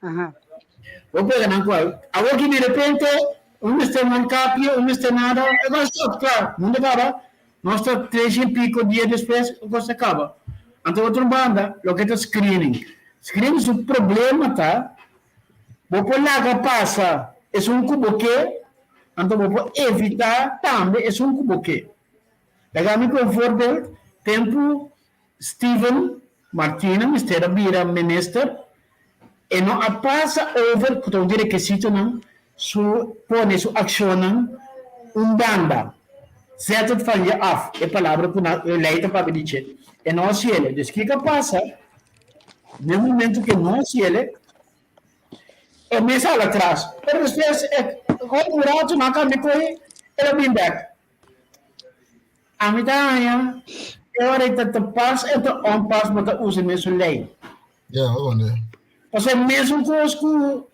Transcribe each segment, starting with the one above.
Aha. Bo pega nan cual. Awor ki di repente un mester mondkapje, un mester nada, e cos ta cla. Mundo caba. Nos ta tres y pico dia despues, e cos ta caba. Anto otro banda, loke ta screening. Screening su problema ta, bo por laga pasa esun cu bo ke, anto bo por evita tambe esun cu bo ke. Laga mi cu un voorbeeld, tempo Steven Martina mester a bira minister, e no a pasa over ku ta un di rekisitonan su pone su akshonnan un banda, zet het van je af, e palabra ku nan e lei ta papia di dje, e no a hasiele. Dus kiko a pasa? Den momento ku e no a hasiele, e mes a hala atras, pero despues e un rato nan a kambia kohe, el a bin bek. Ami ta haña e ora ei ta te pas en te onpas bo ta usa e mesun lei. Ja, onde. Pasobra e mesun kos ku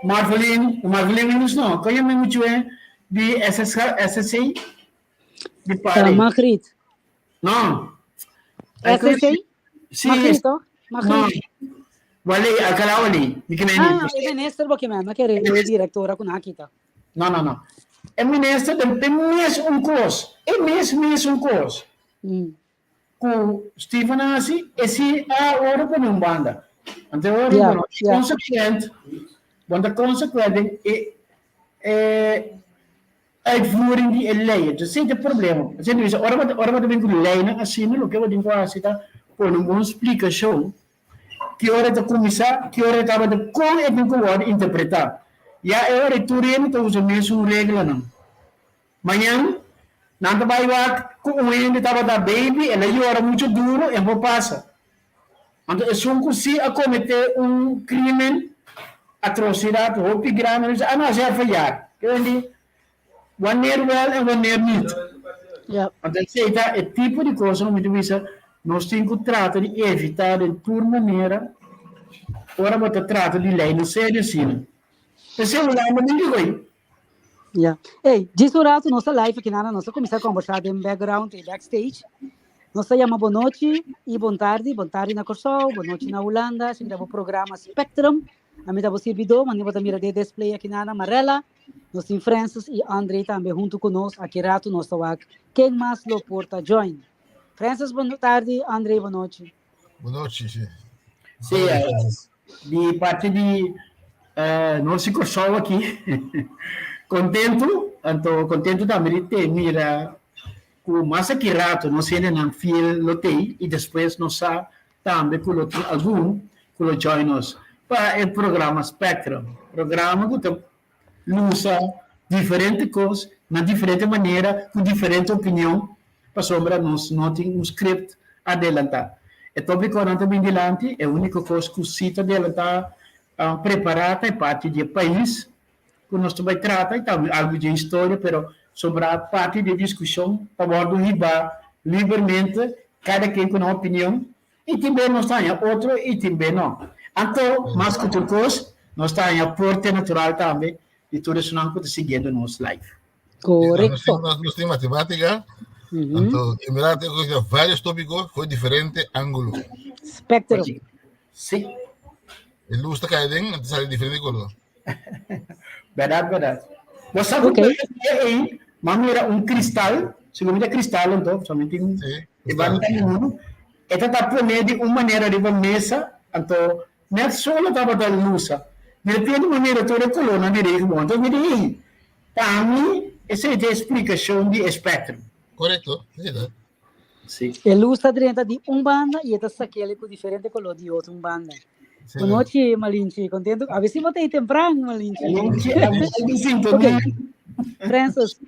Marvelin, Marvelin menos no, kon yama e muchu'e di SSK, SSC? Di Pari. Margriet. No. SSC? Si. Margriet toch? Margriet. No. Wale, Alcalá Wale. Mi ke Ah, e minister bo ke men, ma kere e direktora ku nan a kita. No, no, no. E minister den e mes un kos, e mes mes un kos ku Steven a hasi, e si a ora pone un banda. Anto e ora bueno, consequent, bo ta consequent den e e uitvoering di e lei. Entonces esei ta e problema. Esei ta bisa ora bo ora bo ta bin ku leinan asina loke bo tin ku hasi ta pone un bon splikashon Ki ora e ta kuminsá, ki ora e tabata, kon e tin ku wòrdu interpretá. Ya e ora ei tur hende ta usa mesun reglanan. Mañan, nan ta bai wak ku un hende tabata baby, el a yora muchu duru, e por pasa. Anto esun ku si a kometé un krímen, atrosidat hopi grandi, nan bisa, ah no, esei a fayar. Ke wen di, Wanneer wel en wanneer niet. Anto esei ta e tipo di cosa ku mi ta bisa nos tin ku trata di evita den tur manera ora bo ta trata di leinan serio asina. P'esei Hulanda bin di goy. Ya. Ey, djis un rato nos ta live aki nana, nos a kuminsá kombersá den background i backstage. Nos ta yama bonochi i bon tardi, bon tardi na Kòrsou, bonochi na Hulanda, esaki ta bo programa Spectrum. Ami ta bo sirbidó, manera bo ta mira den display aki nana, Marella. Nos tin Francis i Andre tambe huntu ku nos. Aki ratu nos ta wak ken mas lo por ta join. Francis, bon tardi. Andre, bon nochi. Bon nochi, si. Si, di parti di nos di Kòrsou aki, kontentu, anto kontentu tambe di te mira ku mas aki ratu nos hendenan fiel lo tei i despues nos sa Tambe ku lo tin algun ku lo join nos pa e programa Spectrum, programa ku ta lusa diferente kos na diferente manera ku diferente opinion pasobra nos no tin un script adelantá. E tópikonan ta bin dilanti, e úniko kos ku si ta adelantá prepará ta e parti di e pais ku nos ta bai trata i tambe algu dje historia, pero sobrá parti di e diskushon ta wòrdu hibá libermente, kada ken ku nan opinion, i tin be nos ta haña otro i tin be no. Anto, mas ku tur kos, nos ta haña aporte natural tambe di tur esunnan ku ta siguiendo nos live. Korekto. Nos tin matemátika, anto en berdad tin varios tópiko for diferente ángulo. Spectrum. Sí. E luz ta kai den, ta sali diferente koló. Berdad, berdad. Bo sa ku okay. Ei, ma mira un kristal, segun mi ta kristal anto, solamente un Sí, e ban ta uno. E ta ta pone di un manera riba mesa, anto net solo tabata lusa. Di repente mi mira tur e kolónan di regenboog, anto mi di, ei, pa mi esei ta e splikashon di e spectrum. Korekto, sí ta. Sí. E luz ta drenta di un banda y e ta saquele cu diferente color di otro un banda. Sí. Bon nochi, Malinchi. Contento. A ver si bo ta ahí tempran, Malinchi. Malinchi, a ver si sintonía. Ok. Francis,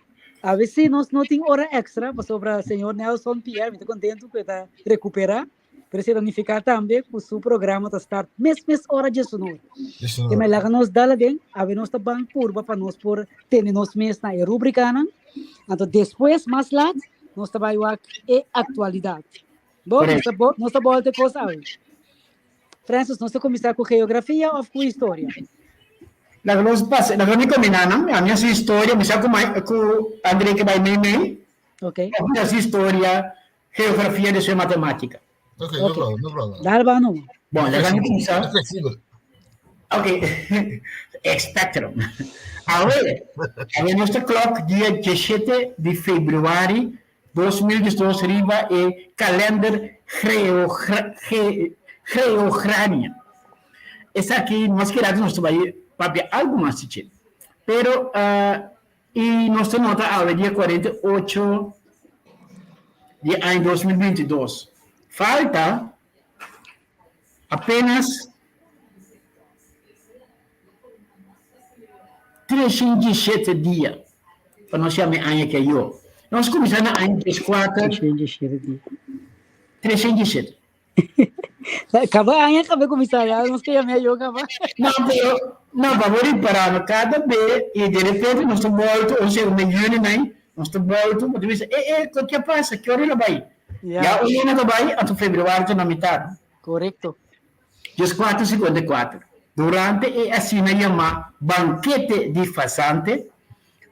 a ver si nos no tin ora extra pasobra señor Nelson Pierre, mi ta contento cu e ta recupera, pero esey ta nifica tambe cu su programa ta start mes mes ora djesunor. Djesunor. Te me laga nos dal aden, a ver nos ta ban purba pa nos por tene nos mes na e rubricanan. Anto despues, mas laat, nos ta bai wak e actualidad. Bo, nos ta bo, nos ta bolte cos awe. Francis, nos ta cuminsa cu geografia of cu historia? Laga nos pasa, laga mi combiná nan. Ami hasi historia, mi sa cu mai, cu André ke bai mei mei. Ok. Mi hasi historia, geografia, despues matematica. Ok, no Ok. problem, no problem. Dal ba no. Bon, laga mi cuminsa. Flexibel. Ok, spectrum. Awe, awe nos ta klok dia 17 di februari 2012 riba e kalender Greogrania. Esaki nos keda nos ta bai papia algu mas chichit. Pero i nos ta nota awe dia 48 di aña 2022. Falta apenas 307 dia pa nos yama e aña ke ayo. Nos kuminsá na aña 34. 307 dia. 307. Kaba aña kaba kuminsá ya, nos ke yama ayo kaba. No, pero no, pa bo ripará no kada be i de repente nos ta bolto, osea na yüni nai, nos ta bolto, bo ta bisa, e e, ke a pasa? Ke ora el a bai? Ya un luna ta bai, anto februari ta na mitar. Korekto. Dieskuater sikuenta i kuater, Durante e asina yamá bankete di fasante,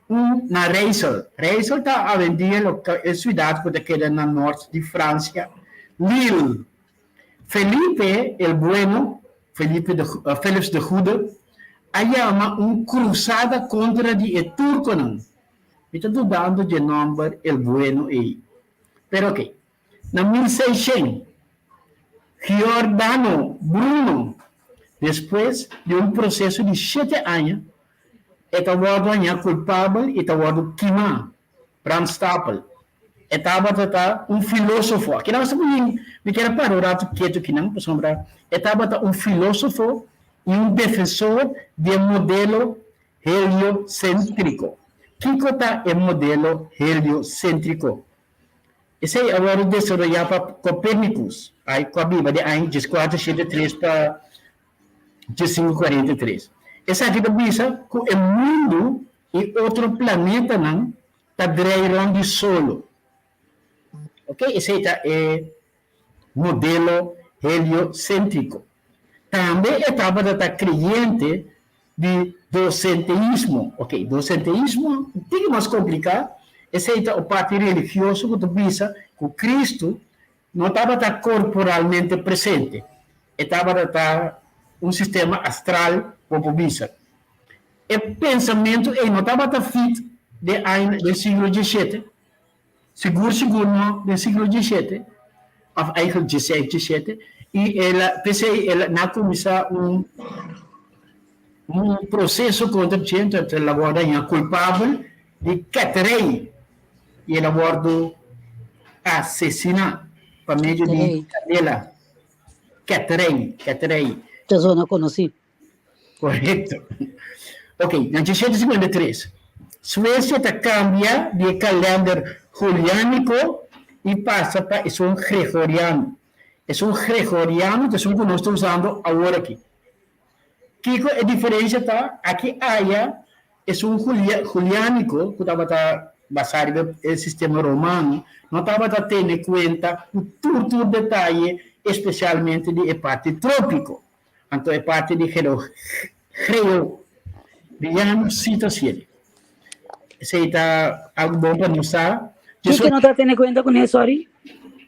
un na Rijssel, Rijssel ta awendia loke e siudat ku ta keda na nort di Fransia, Lille. Felipe el Bueno, Felipe de, Philips de Goede, a yama un krusada kontra di e turkonan. Mi ta dudando dje nòmber El Bueno ei. Pero oke. Na 1600, Giordano Bruno, despues di un proseso di shete aña, e ta wòrdu hañá kulpabel i ta wòrdu kimá, brandstapel. E tabata ta un filósofo. Aki nan mi kier a para un ratu ketu akinan, pasobra e tabata un filósofo i un defensor di e modelo heliocéntrico. Kiko ta e modelo heliocéntrico? Esei a wòrdu desaroyá pa Copernicus, ai ku a biba di aña 1403 pa 1543. Esaki ta bisa ku e mundu i otro planetanan ta drei rònt di solo. Oke, esei ta e modelo heliocéntrico. Tambe e tabata ta creyente di docenteísmo. Ok, docenteísmo un tiki mas complica, esey ta un parti religioso cu ta bisa cu Cristo no tabata corporalmente presente, e tabata ta un sistema astral, bo por bisa. E pensamento ey no tabata fit den aña, den siglo diesshete. Sigur sigur no den siglo diesshete of eigenlijk diesseis diesshete y el a p'esey el a nan a cuminsa un un proceso contra dje entonces el a wordo haña culpabel di ketterij y el a wordo asesina pa medio di candela ketterij ketterij. Ta zona conoci. Korekto. Ok, na 1853, Suesia ta kambia di e kalender juliániko i pasa pa esun gregoriano. Esun gregoriano ta esun ku nos ta usando awor aki. Kiko e diferensia ta? Aki aya esun juliániko ku tabata basá riba e sistema romano no tabata tene kuenta ku tur tur detaye, espesialmente di e parti trópiko. Anto e parti di Georgiano sí ta siete. Esei ta algo bon pa nos sa. Kiko no ta tene kuenta kuné, sorry?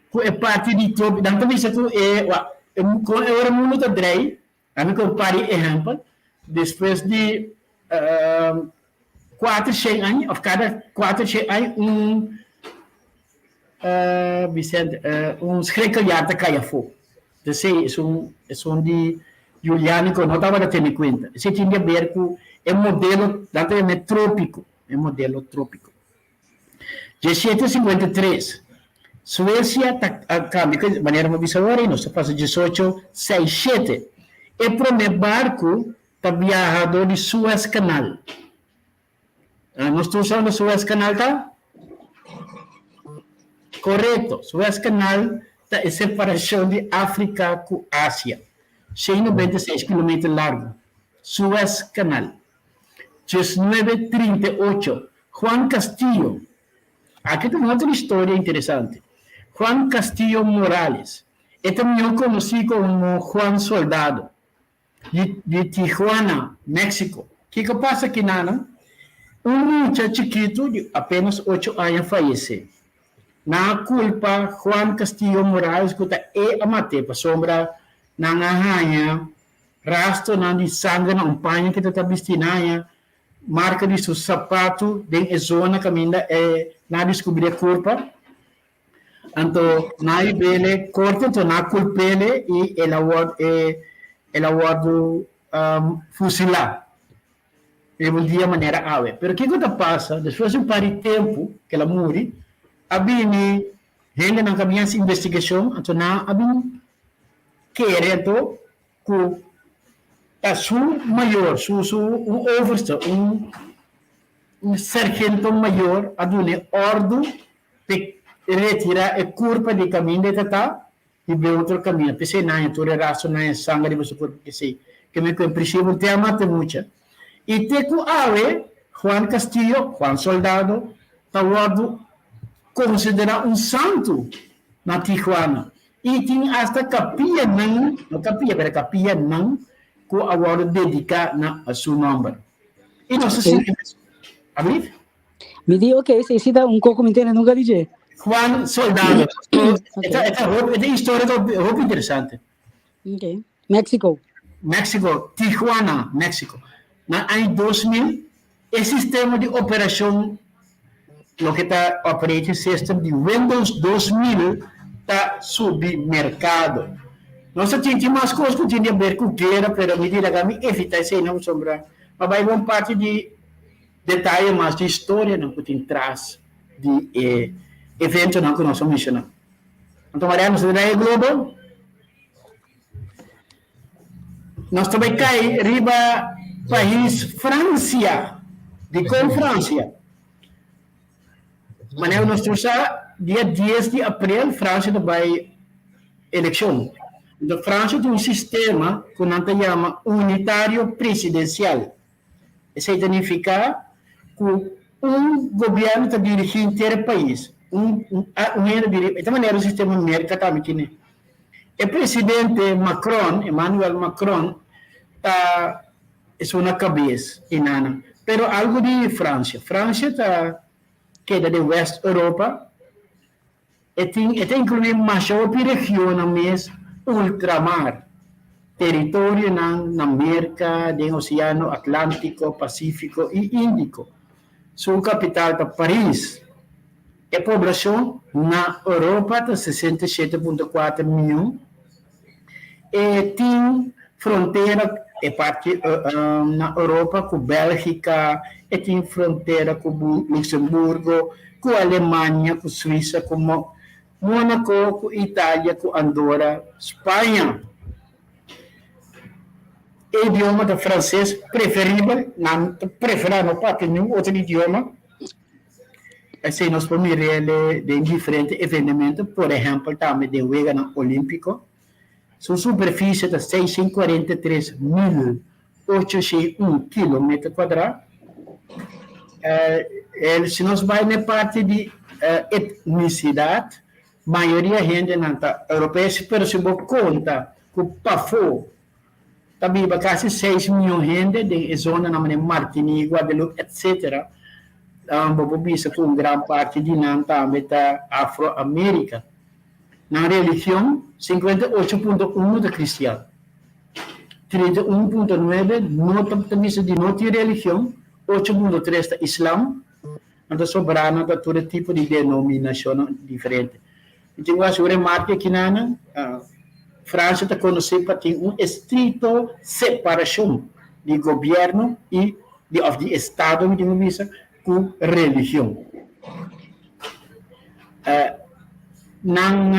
Ku e parti di tropi, nan ta bisa ku e, kon e ora mundu ta drei, ami ku un par di ehèmpel, despues di kuater shen aña, òf kada kuater shen aña un Vicente, un schrikkeljaar ta kai afó. Esei esun esun di Julianico no tabata tene kuenta. Esei tin di aber ku e modelo, nan ta yam'é trópiko, e modelo trópiko. Diesshete sinkuenta i tres, Suesia ta a kambia ku manera mi a bisa awor ei, nos ta pasa diesocho seis shete. E promé barku ta biaha dor di Suez Canal. Nos tur sa unda Suez Canal ta? Korekto, Suez Canal ta e separashon di Afrika ku Asia, 196 kilometer largu. Suez Canal. 1938, Juan Castillo, aki ta un otro historia interesante. Juan Castillo Morales, e ta mihó konosí komo Juan Soldado. Di Tijuana, Mexico. Kiko pasa kinanan? Un mucha chikitu di apenas ocho aña fayesé. Nan a kulpa Juan Castillo Morales ku ta e a mat'é pasobra nan a haña Rastonan di sanger na un paña ku ta bisti na marka di su sapatu den e zona kaminda e nan a diskubrí e kurpa. Anto nan a hib'é korte, anto nan a kulp'é i el a wòrdu el a wòrdu fusilá riba un dia manera awe. Pero kiko ta pasa? Despues di un par di tempu ku el a muri, a bini hendenan ku a bin hasi investigashon, anto nan a bin kere anto ku ta su mayor, su su un overste, un un sergento mayor a dun'e òrdu p'e retirá e kurpa di kaminda e ta ta i bai otro kaminda. P'esei nan haña tur e rastro, nan haña sanger riba su kurpa. P'esei ke mi ku en prinsipio un te mata mucha. I te ku awe Juan Castillo, Juan Soldado, ta wòrdu konsiderá un santu na Tijuana. I tin asta kapianan, no kapia, pero kapianan ku a wòrdu dediká na su nòmber. I nos ta sinti mes. Ablief? Mi di ok, esei si ta un koko mi tene nunka di dje. Juan Soldado. E ta, e ta hopi, e ta historia ta hopi interesante. Ok. Mexico. Mexico, Tijuana, Mexico. Na aña 2000, e sistema di operashon, loke ta operating system di Windows 2000 ta subi merkado. Nos ta tin tin mas kos ku tin di aber ku guera, pero mi di laga mi evita eseinan pasobra pa bai bon parti di detaye mas di historianan ku tin tras di e eventonan ku nos a menshoná. Anto Mariano, nos ta traha e globo. Nos ta bai kai riba pais Fransia. Dikon Fransia? Manera nos tur sa, dia dies di aprel Fransia ta bai elekshon. Enton Fransia tin un sistema ku nan ta yama unitario presidensial. Esei ta nifiká ku un gobièrnu ta dirigí henter e pais. Un un hende dirigí. E ta manera un sistema Merka tambe tene. E presidente Macron, Emmanuel Macron, ta esun na kabes i nana. Pero algu di Fransia. Fransia ta keda den West Europa. E tin e ta inkluí masha hopi regionnan mes ultramar, teritorionan na Merka, den Oseano Atlántiko, Pasífiko i Índiko. Su kapital ta Paris. E poblashon na Europa ta 67.4 mion. E tin frontera e parti na Europa ku Bèlgika, e tin frontera ku Luxemburgo, ku Alemania, ku Suisa, ku Mónako, ku Italia, ku Andorra, Spaña. E idioma ta franses preferibel, nan ta preferá no papia niun otro idioma. Esei nos por mir'el den diferente evenemento, por ehèmpel tambe den Weganan Olímpiko. Su superfisie ta 643,801 kilometer kuadrá. Si nos bai na e parti di etnisidat, mayoria hendenan ta europeo, pero si bo konta ku pafó ta biba kasi seis mion hende den e zonanan manera Martinique, Guadeloupe, etcetera, bo por bisa ku un gran parti di nan tambe ta Afro-Amerika. Nan religion, 58.1 ta kristian, 31.9 no ta bisa di no tin religion, 8.3 ta islam, anto sobrá nan ta tur e tipo di denominashonnan diferente. Mi tin ku hasi un remarke aki nan, Fransia ta konosé pa tin un estrikto separashon di gobièrnu i di òf di estado mi tin ku bisa ku religion. Nan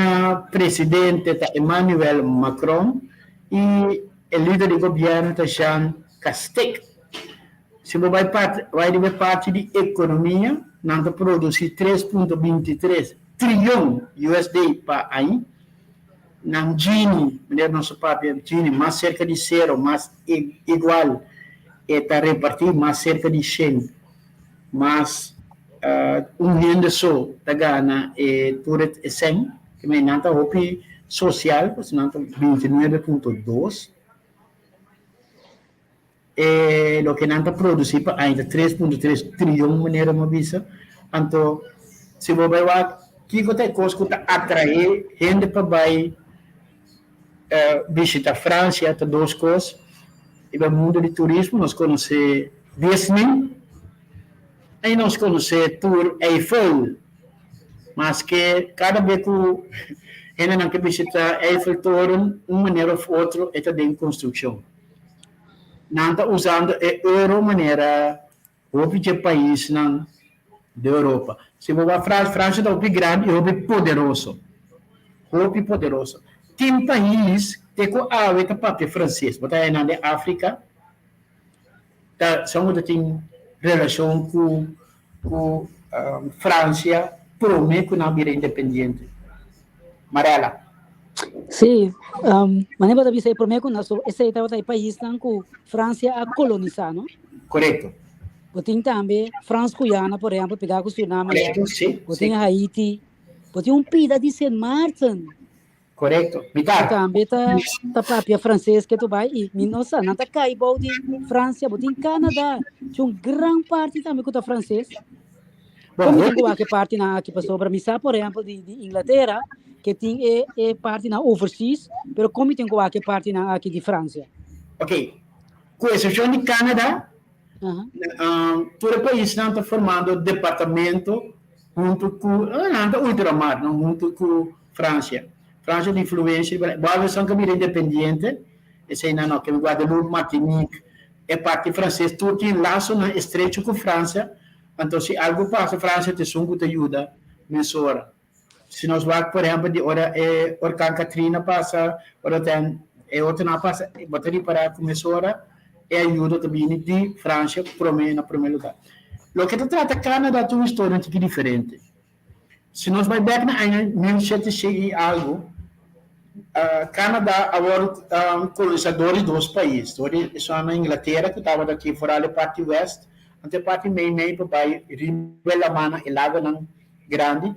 presidente ta Emmanuel Macron i e lider di gobièrnu ta Jean Castex. Si bo bai bai riba e parti di ekonomia, nan ta produsí 3.23 trion USD pa aña. Nan Gini, manera nos ta papia Gini, mas serka di sero, mas igual e ta repartí, mas serka di shen, mas un hende so ta gana e tur e sèn. Nan ta hopi sosial, pasobra nan ta 29.2. E loke nan ta produsí pa aña ta 3.3 trion manera mi a bisa. Anto si bo bai wak kiko ta e kos ku ta atraé hende pa bai bishita Fransia ta dos kos. Riba mundu di turismo nos konosé Disney i nos konosé Tour Eiffel. Maske kada be ku hendenan ke bishitá Eiffeltoren un manera òf otro e ta den konstrukshon. Nan ta usando e euro manera hopi dje paisnan di Europa. Si bo wak Francia, Francia ta hopi grandi i hopi poderoso. Hopi poderoso. Tin pais te ku awe ta papia franses. Bo ta haña nan den Afrika, ta son ku ta tin relashon ku ku Francia prome ku nan bira independiente. Marella. Sí, manera bo ta bisa e prome ku nan, esei tabata e paisnan ku Francia a kolonisá, no? Korekto. Bo tin tambe Frans Guyana, por ehempel, pegá ku Suriname allá. Korekto, sí, Bo tin sí. Haiti. Bo tin un pida di Sint Maarten. Korekto. Mitar. Ku tambe ta ta papia franses ke tu bai i mi no sa, nan ta kai bou di Fransia. Bo tin Canada, tin un gran parti tambe ku ta franses. Bon, Kon mi tin hopi ku wak e partinan aki pasobra mi sa por ehempel di di Inglatera ke tin e e partinan overseas, pero kon mi tin ku wak e partinan aki di Fransia? Ok, ku eksepshon di Canada, Tur e paisnan ta formando departamento huntu ku, nan ta ultramar, no, huntu ku Francia. Francia tin influencia riba nan. Bo esnan ku a bira independiente, eseinan no, kende Guadeloupe, Martinique, e parti frances tur tin lasonan estrecho ku Francia, anto si algu pasa Francia ta esun ku ta yuda mesora. Si nos wak por ehempel di ora e orkan Katrina pasa, ora ten e otronan a pasa, bo ta ripará ku mesora e ayuda ta bini di Francia promé na promé lugá. Loke ta trata Canada ta un historia un tiki diferente. Si nos bai bèk na aña 1700 i algu, Canada a wòrdu kolonisá dor di dos pais, dor di esun na Inglatera ku tabata aki foral e parti west, anto e parti mei mei pa bai riba e lamannan, e lagonan Grandi,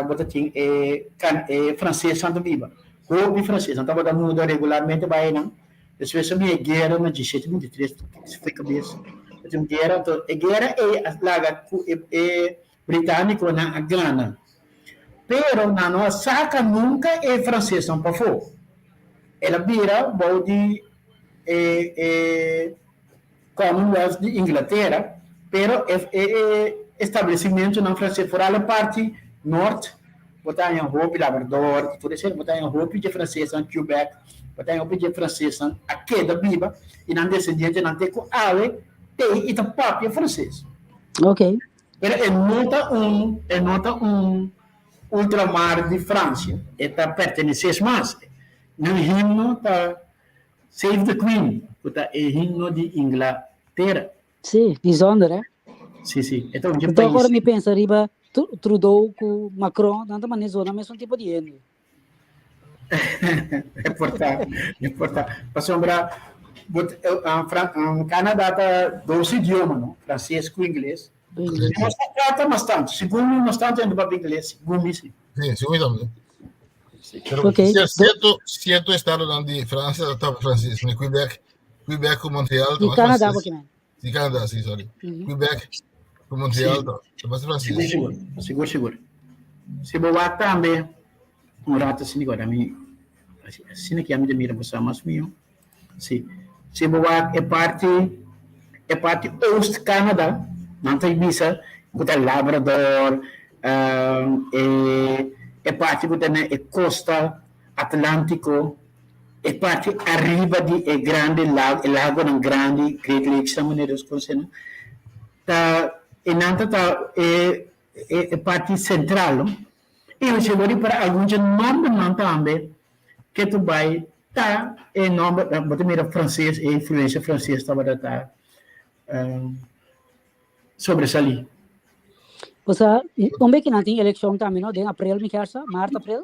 bo ta tin e kan e fransesnan ta biba. Hopi fransesnan tabata muda regularmente bai einan. Despues a bin e guera na diesshete bintitres, si foi kabes. Ta tin un guera, anto e guera ei a laga ku e e britanikonan a gana. Pero nan no a saka nunka e fransesnan pafó. El a bira bou di e e. Commonwealth di Inglatera, pero e e establecimentonan frances foral e parti nort bo ta haña hopi Labrador, tur esei bo ta haña hopi dje francesnan Quebec, bo ta haña hopi dje francesnan a keda biba y nan descendientenan te cu awe tei y ta papia frances. Ok. Pero e no ta un e no ta un ultramar di Francia, e ta pertenece es mas nan himno ta Save the Queen, ku ta e himno di Inglatera. Sí, bijzonder hè. Sí, sí, e ta un dje Anto pais. ora mi pensa riba Trudeau ku Macron, nan ta manera zona mesun tipo di hende. E por ta, e por ta. Pasobra bo Canada ta dos idioma, no? Franses ku ingles. Ingles. Nos ta trata mas tantu, segun mi mas tantu hende papia ingles, segun mi sí. Sí, segun mi tambe. Pero Ok. cierto, cierto estadonan di Francia ta frances, ne Quebec, Quebec ku Montreal Di ta Canada frances. porque men. Di Canada, sí, sorry. Quebec ku Montreal ta ta mas frances. Sigur, sigur, sigur, sigur. Si bo wak tambe un rato asina ku mi asina ki ami ta mira bo sa mas mihó. Si, si bo wak e parti e parti oost Canada nan ta bisa ku ta Labrador e e parti ku ta na e kosta Atlantiko e parti ariba di e grandi lago e lagonan grandi Great Lakes ta manera nos konosé nan ta e nan ta ta e e parti sentral no i si bo ripara algun dje nombernan tambe Ke tu bai ta e nomber, bo ta mira frances, e influencia frances tabata ta sobresalí. Bo sa, un beki nan tin elekshon tambe no, den aprel mi kier sa, maart, aprel?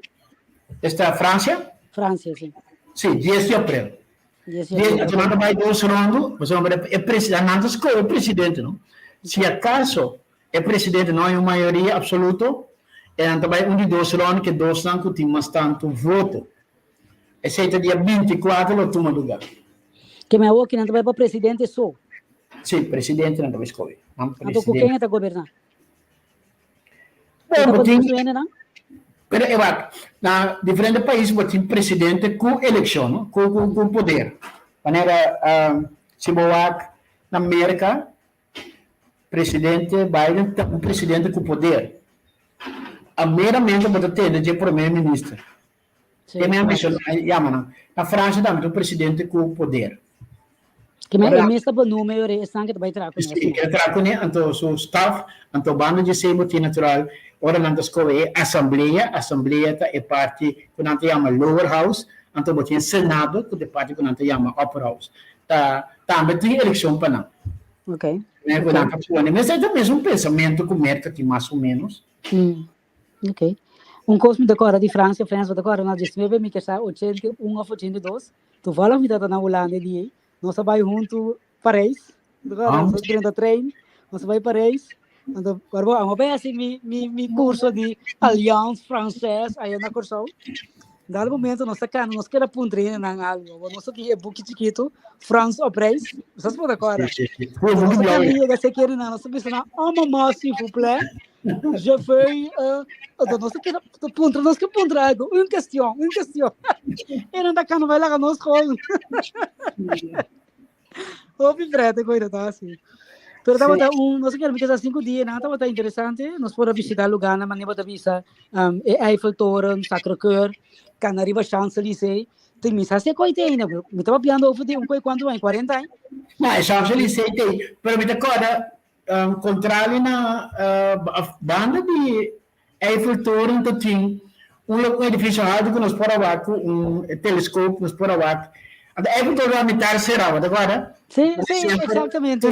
Esta Francia? Francia, si. Si, dies di aprel. Dies di aprel. Dies, nan ta bai dos rondo, pasobra e presidente, nan ta skohe e presidente no. Si acaso E presidente no hay un mayoria absoluto, e nan ta bai un di dos ronda ke dosnan ku tin mas tantu voto. Esei ta dia 24 lo tuma luga. Ke men awoki nan ta bai pa presidente so? Si, presidente nan ta bai skohe. Nan Anto ku presidente. ken e ta goberná? Bon, E ta bo pa tin, nos hendenan? pero e wak, na diferente pais bo tin presidente ku elekshon, no? Ku ku ku poder. Manera. Si bo wak na Merka, presidente Biden ta un presidente ku poder. A meramente bo ta tende dje prome minister. Sí, E mi a correcto. mencioná yama nan. Na Francia tambe ta un presidente ku poder. Ke men Ora e mes ta benoemen ora esnan ke ta bai traha kuné Sí, asina. ke ta traha kuné, anto su staf, anto banda dje esei bo tin natural ora nan ta skohe e asamblea, asamblea ta e parti ku nan ta yama lower house, anto bo tin e senado ku ta e parti ku nan ta yama upper house. Ta tambe tin elekshon pa nan. Ok, Ne ku ok. nan ta pone. Mester ta mesun pensamentu ku Merka tin mas o menos. Mm. Ok. Un kos mi ta kòrda di Fransia, Frans, bo ta kòrda na diesnuebe mi ke sa 81 òf 82, toevallig mi tabata na Hulanda e dia ei, nos a bai huntu Parijs, bo ta kòrda? Nos a drenta trein, nos a bai Parijs, anto ora bo amo bai hasi mi mi mi kurso di Alliance Française aya na Kòrsou, dado momento nos ta kana nos keda puntra hendenan algu, bo nos a tin e buki chikitu Frans op reis, bo sa si bo ta kòrda? Nos a kana yega seki hendenan, nos a bisa nan, un moment s'il vous plaît, Je veux, uh, nos ke puntra, nos ke puntra algo, un question, un question. E nan ta kano bai laga nos gewoon. Hopi prete koida ta así. Pero tabata un, no sé qué, mi 5 dia, nada, tabata interesante. Nos por a visitá lugarnan, manera bo ta bisa, e Eiffeltoren, Sacré-Cœur, kana riba Champs-Élysées. Te mi sa se koi te ainda, mi taba piando over di un koi kuantu aña, 40 aña. No, e Champs-Élysées te, pero mi ta kòrda Kontrali na banda di Eiffeltoren ta tin un edifisio haltu ku nos por a wak ku un teleskop nos por a wak. Anto Eiffeltoren a mitar será, bo ta kòrda? Sí, sí, eksaktamente.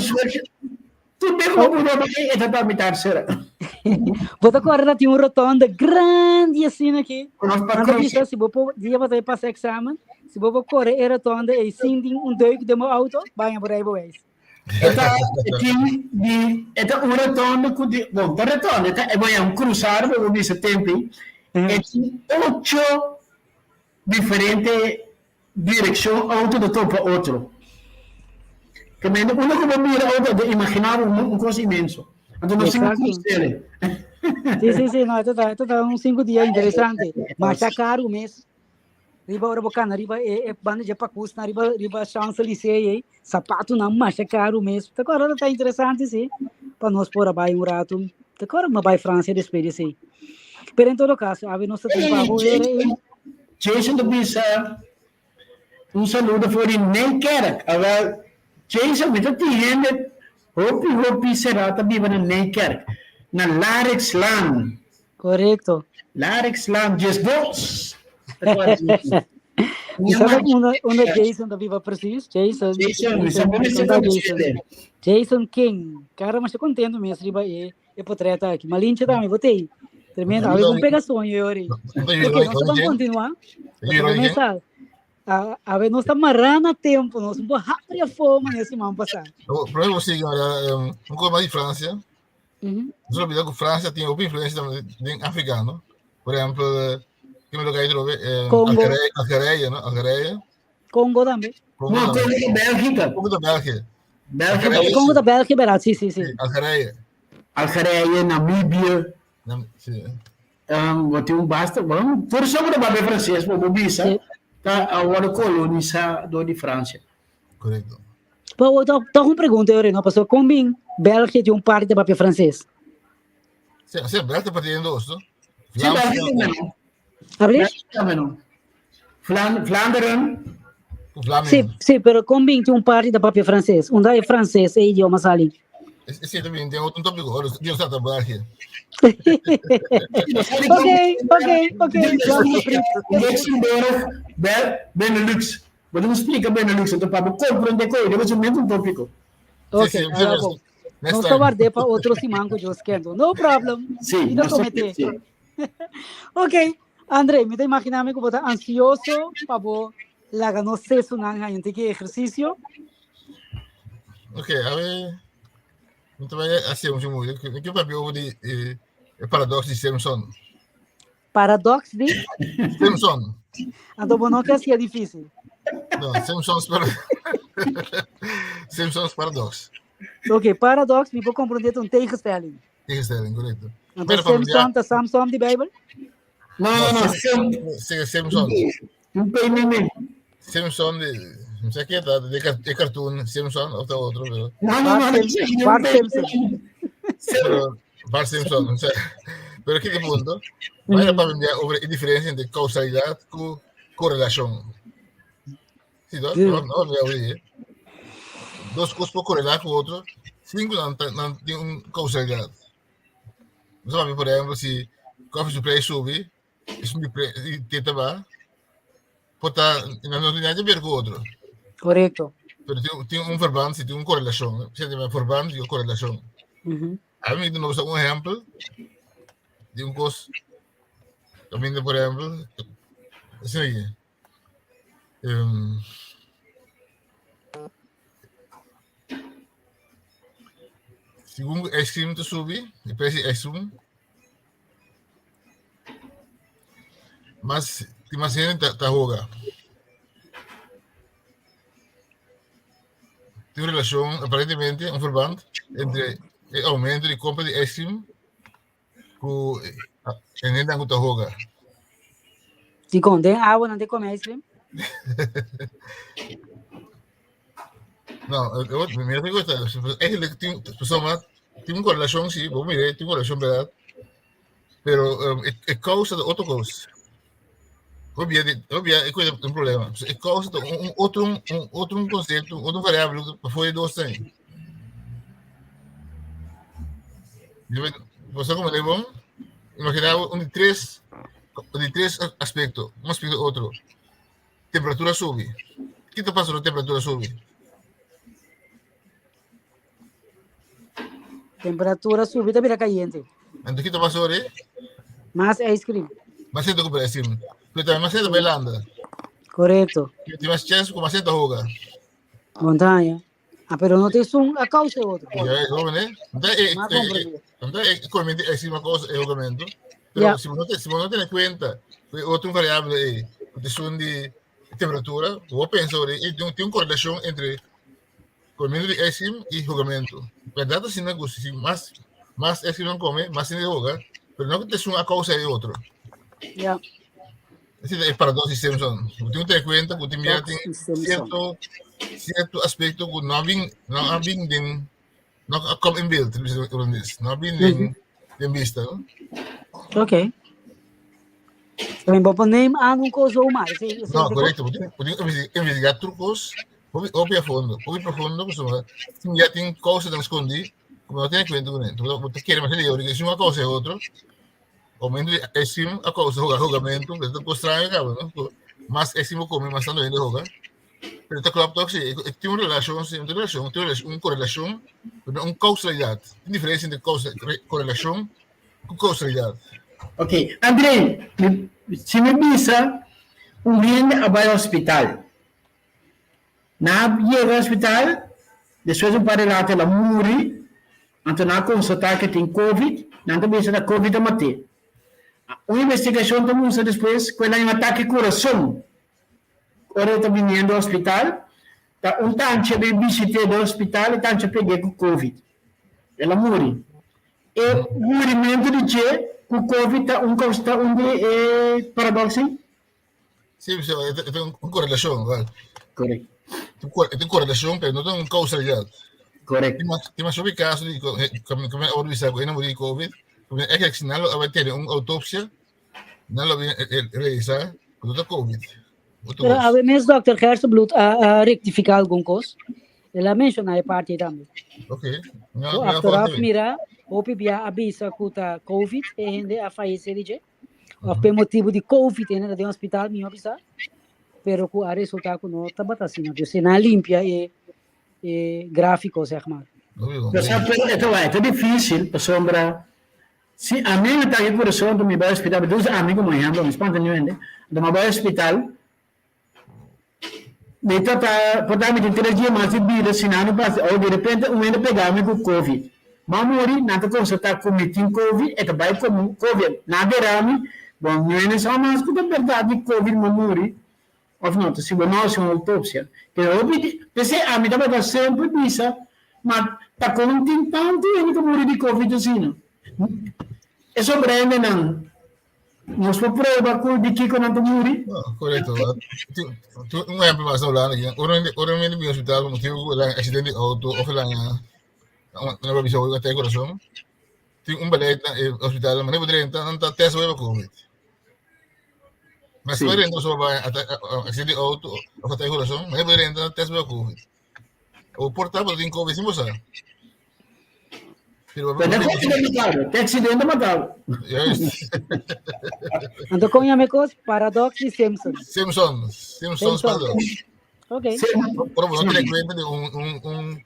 Tur bes ku bo puru bai e ta ta mitar será. Bo ta kòrda ta tin un rotonda grandi asina aki. Ku nos pa Nan ta krusa. bisa si bo por dia bo ta pasa eksamen, si bo por kore e rotonda ei sin tin un deuk den bo outo, baña bo rijbewijs. E ta tin di e ta un rotonde ku di bon ta rotonde ta e un cruzado bo por bisa tempi e tin ocho diferente direkshon outo ta topa otro ke mende unda ku bo mira outo ta imagina bo un kos inmenso anto nos tin ku cruzele. Si si si no e ta e ta un 5 dia interesante masha karu mes. Riba ora bo kana riba e, e banda dje pakusnan riba riba Champs-Élysées ei, sapatunan masha karu mes. Ta kòrda ta interesante si, pa nos por a bai un ratu. Ta kòrda mi a bai Fransia despues di esei. Pero en todo kaso, awe nos ta tin pa bo hera ei. Jason ta bisa un saludo for di Nijkerk. Awel, Jason, mi ta tin hende hopi hopi será ta biba na Nijkerk, na Larikslaan. Korekto. Larikslaan 12. Mi sabe unda, unda Jason ta biba precies. Jason. Jason, mi sabe mi Jason, sabe Jason. Jason King. Cara, mas contento mesmo riba e e portret aqui. Malinche também, botei. Tremendo. A ver, um pega sonho, Yori. Ok, nós vamos continuar. Começar. A ver, nós estamos marrando tempo, nós vamos rápido a fome nesse semana passada. Pero você, um pouco mais de França. Nos olbida ku Fransia tin hopi influensia tambe den Afrika, no? Por ehempel, ke mi lo kai trobe? Congo. Algeria, Algeria, no? Algeria. Congo tambe. Congo No, tambe. Congo ta Bélgica. Congo ta België. Bélgica. Algeria. Congo ta België, berdad? Sí, sí, sí. Sí, Algeria. Algeria, Namibië. Nam, sí. Bo tin un basta, bon, tur esnan ku ta papia franses, bo por bisa, Sí. ta a wòrdu kolonisá dor di Fransia. Korekto. Pero toch, toch un pregunta, Yori, no? Pasobra kon bin België tin un parti ta papia franses? Sí, sí, België ta partí en dos, no? Sí, Vlaams België tambe no. Habli? België tambe no. Vlan Vlaanderen. Vlamingen. Sí, sí, pero kon bin tin un parti ta papia franses? Unda e franses e idioma sali? Es cierto, bien, tengo un tópico, ahora Dios trata België. Ok. Luxemburg, Bel, Benelux. Bo debe splika Benelux, anto pa bo komprende koe, debe ser mes un tópiko. Ok, Sí, sí, ahora bom. Next Nos ta time. guardé pa otro siman ku Dios kendo. No problem. Sí, Mi ta nos ta- prometé. sí. Ok, André, mi ta imaginami ku bo ta ansioso pa bo laga nos sesunan haña un tiki ehersisio. Ok, a ver. Mi ta bai hasi un moeilijk. Mi ke papia over di e paradox di Simpson. Paradox di? Simpson. Anto bo no ke hasié difísil. No, Simpson's paradox. Ok, paradox, mi por komprondé ta un tegenstelling. Tegenstelling, korekto. Anto Pero pa Simpson ta Samson di Bijbel? No, no, no, Simp. Sí, Simpson. Un PMM. Simpson di. No sé qué ta, de e cartoon Simpson of ta otro, pero No, no, no, Bart no, Bart Simpson. pero Bart Simpson, no sé. Pero aquí de punto, vaya para enviar over e diferencia entre causalidad cu correlación. Sí, no, no, no, no, no, Dos cosas por correlar con otro, sin que no, no tiene un causalidad. No sé, por ejemplo, si coffee su prijs sube, es un teta va, por ta, no, no tiene nada que ver con otro. Korekto. Pero tin, tin un verband, si tin un korelashon. Si tin un verband i un korelashon. Ami mi ta un ehèmpel di un kos. Kaminda, por ehèmpel, asina aki. Um, segun ice cream ta subi, e prijs di ice cream, mas tin mas hende ta, ta hoga. Tin un relashon, aparentemente, un verband entre e aumento di kompra di ice cream ku e hendenan ku ta hoga. Dikon? Den awa nan ta kome ice cream? No, mi ta gusta. Eigenlijk tin, pasobra tin un korelashon si, bo mira, tin un korelashon bèrdat. Pero um, e, e causa de otro cos. Hopi di, hopi e cuida un problema. E causa de un, un otro un otro un concepto, un otro variable que foi dos tem. Você como le bom? Imagina un de tres, un de tres aspecto, un aspecto otro. Temperatura subi. ¿Qué te pasa cuando temperatura subi? Temperatura subi ta bira cayente. Anto kiko ta pasa ora? Mas ice cream. Mas gente compra ice cream. Pero también mas gente bailando. Correcto. Tem mais chance com mais gente joga. Montaña. Ah, pero no te es un a causa de otro. Ja, zo, né? Então, é, Mas é, compreender. então, é, commente é uma coisa, é julgamento. Pero Ja. se você, se você tem conta, outra variável é a questão de temperatura, vou pensar, e tem, tem uma correlação entre comendo de ice cream e julgamento. Verdade, assim, não gosto, se mais, mais ice cream não come, mais se joga, pero não que te uma causa e outra. Ja. Esse é paradoxo de Simpson. Você tem que ter conta que tem Paradoxo de Simpson. cierto, cierto aspecto que não vem, não vem den, não come in beeld, não vem den, den vista, no? Ok. Também vou pôr name aan um coisa ou mais. Esse- esse- No, correcto. Podemos investigar trucos, obvio a fondo, obvio profundo, pues, si ya tienen cosas tan escondidas, como no tiene cuenta con esto, usted quiere más de que una cosa es otro, o menos es una cosa, jugamento, esto es extraño, cabrón, ¿no? Más es come, más estando viendo jugar. Pero esta club talk, sí, tiene una relación, sí, una relación, tiene una correlación, pero una causalidad. Tiene diferencia entre causa, correlación y causalidad. Ok, André, si mi bisa, un hende a bai hospital. Na yega hospital, despues un par di rato el a muri, anto nan a constata cu tin covid, nan ta bisa ta covid a mat'é. Un investigacion ta mustra despues cu el a un atake curason ora el ta biniendo hospital, ta un tanchi a bin bishit'é den hospital y tanchi a peg'é cu covid. El a muri. E murimentu di dje ku covid ta un kos ta un di e paradox ei? Sí, sí, e ta un korelashon, wèl. Korekto. E ta un korelashon, pero no ta un kausalidat. Korekto. Tin mas hopi kaso di ku ku mi a wòrdu bisa ku hende a muri di covid, ku mi ègt si nan lo a bai tene un outopsia, nan lo bin realisá ku no ta covid. Otro Pero kos. awe mes Dòkter Gerstenbluth a rektifiká algun kos. El a menshoná e parti ei tambe. Ok. No, So no achteraf foto. mira, hopi bia a bisa ku ta COVID e hende a fayesé di dje. Of pe motibu di COVID e hende ta den hospital, mihó bisa. Pero ku a resultá ku no tabata asina. Dus e nan a limpia e e gráfiko, zeg maar. No, Pero sa pero e ta wak, e ta difícil pasobra si ami no ta ku kurason mi bai hospital, dus ami komo ehèmpel, mi spanta niun hende, anto mi a bai hospital, Mi ta ta por ta mi tin tres dia mas di bida si nan no pasa oh di repente un hende pega mi ku covid m'a muri nan ta konstata ku mi tin covid e ta bai komo covid nan a dera mi bon mi hende sa mas ku ta berdad di covid m'a muri of no ta si bo no hasi un autopsia pero hopi di p'esei ami tabata semper bisa ma ta kon tin tantu hende ta muri di covid asina e sobra hendenan. Nos por prueba ku di kiko nan ta muri? No, korekto. Un ehempel mas na Hulanda aki. Ora ora mi bin hospital pa motibu ku el a aksidente di outo òf el a nan a bisa ku atake kurason. Tin un beleid na e hospital, manera bo drenta nan ta tèst bo pa covid. Mas si bo drenta pasobra bo a aksidente di outo òf atake kurason, manera bo drenta nan ta tèst bo pa covid. O por ta bo tin covid sin bo sa. Pero Pero te accidente matado, te accidente matado. Juist. Anto kon yama e kos? Paradox di Simpson. Simpson, Simpson's Simpson. paradox. Ok. Pero bo no tene cuenta di un, un, un,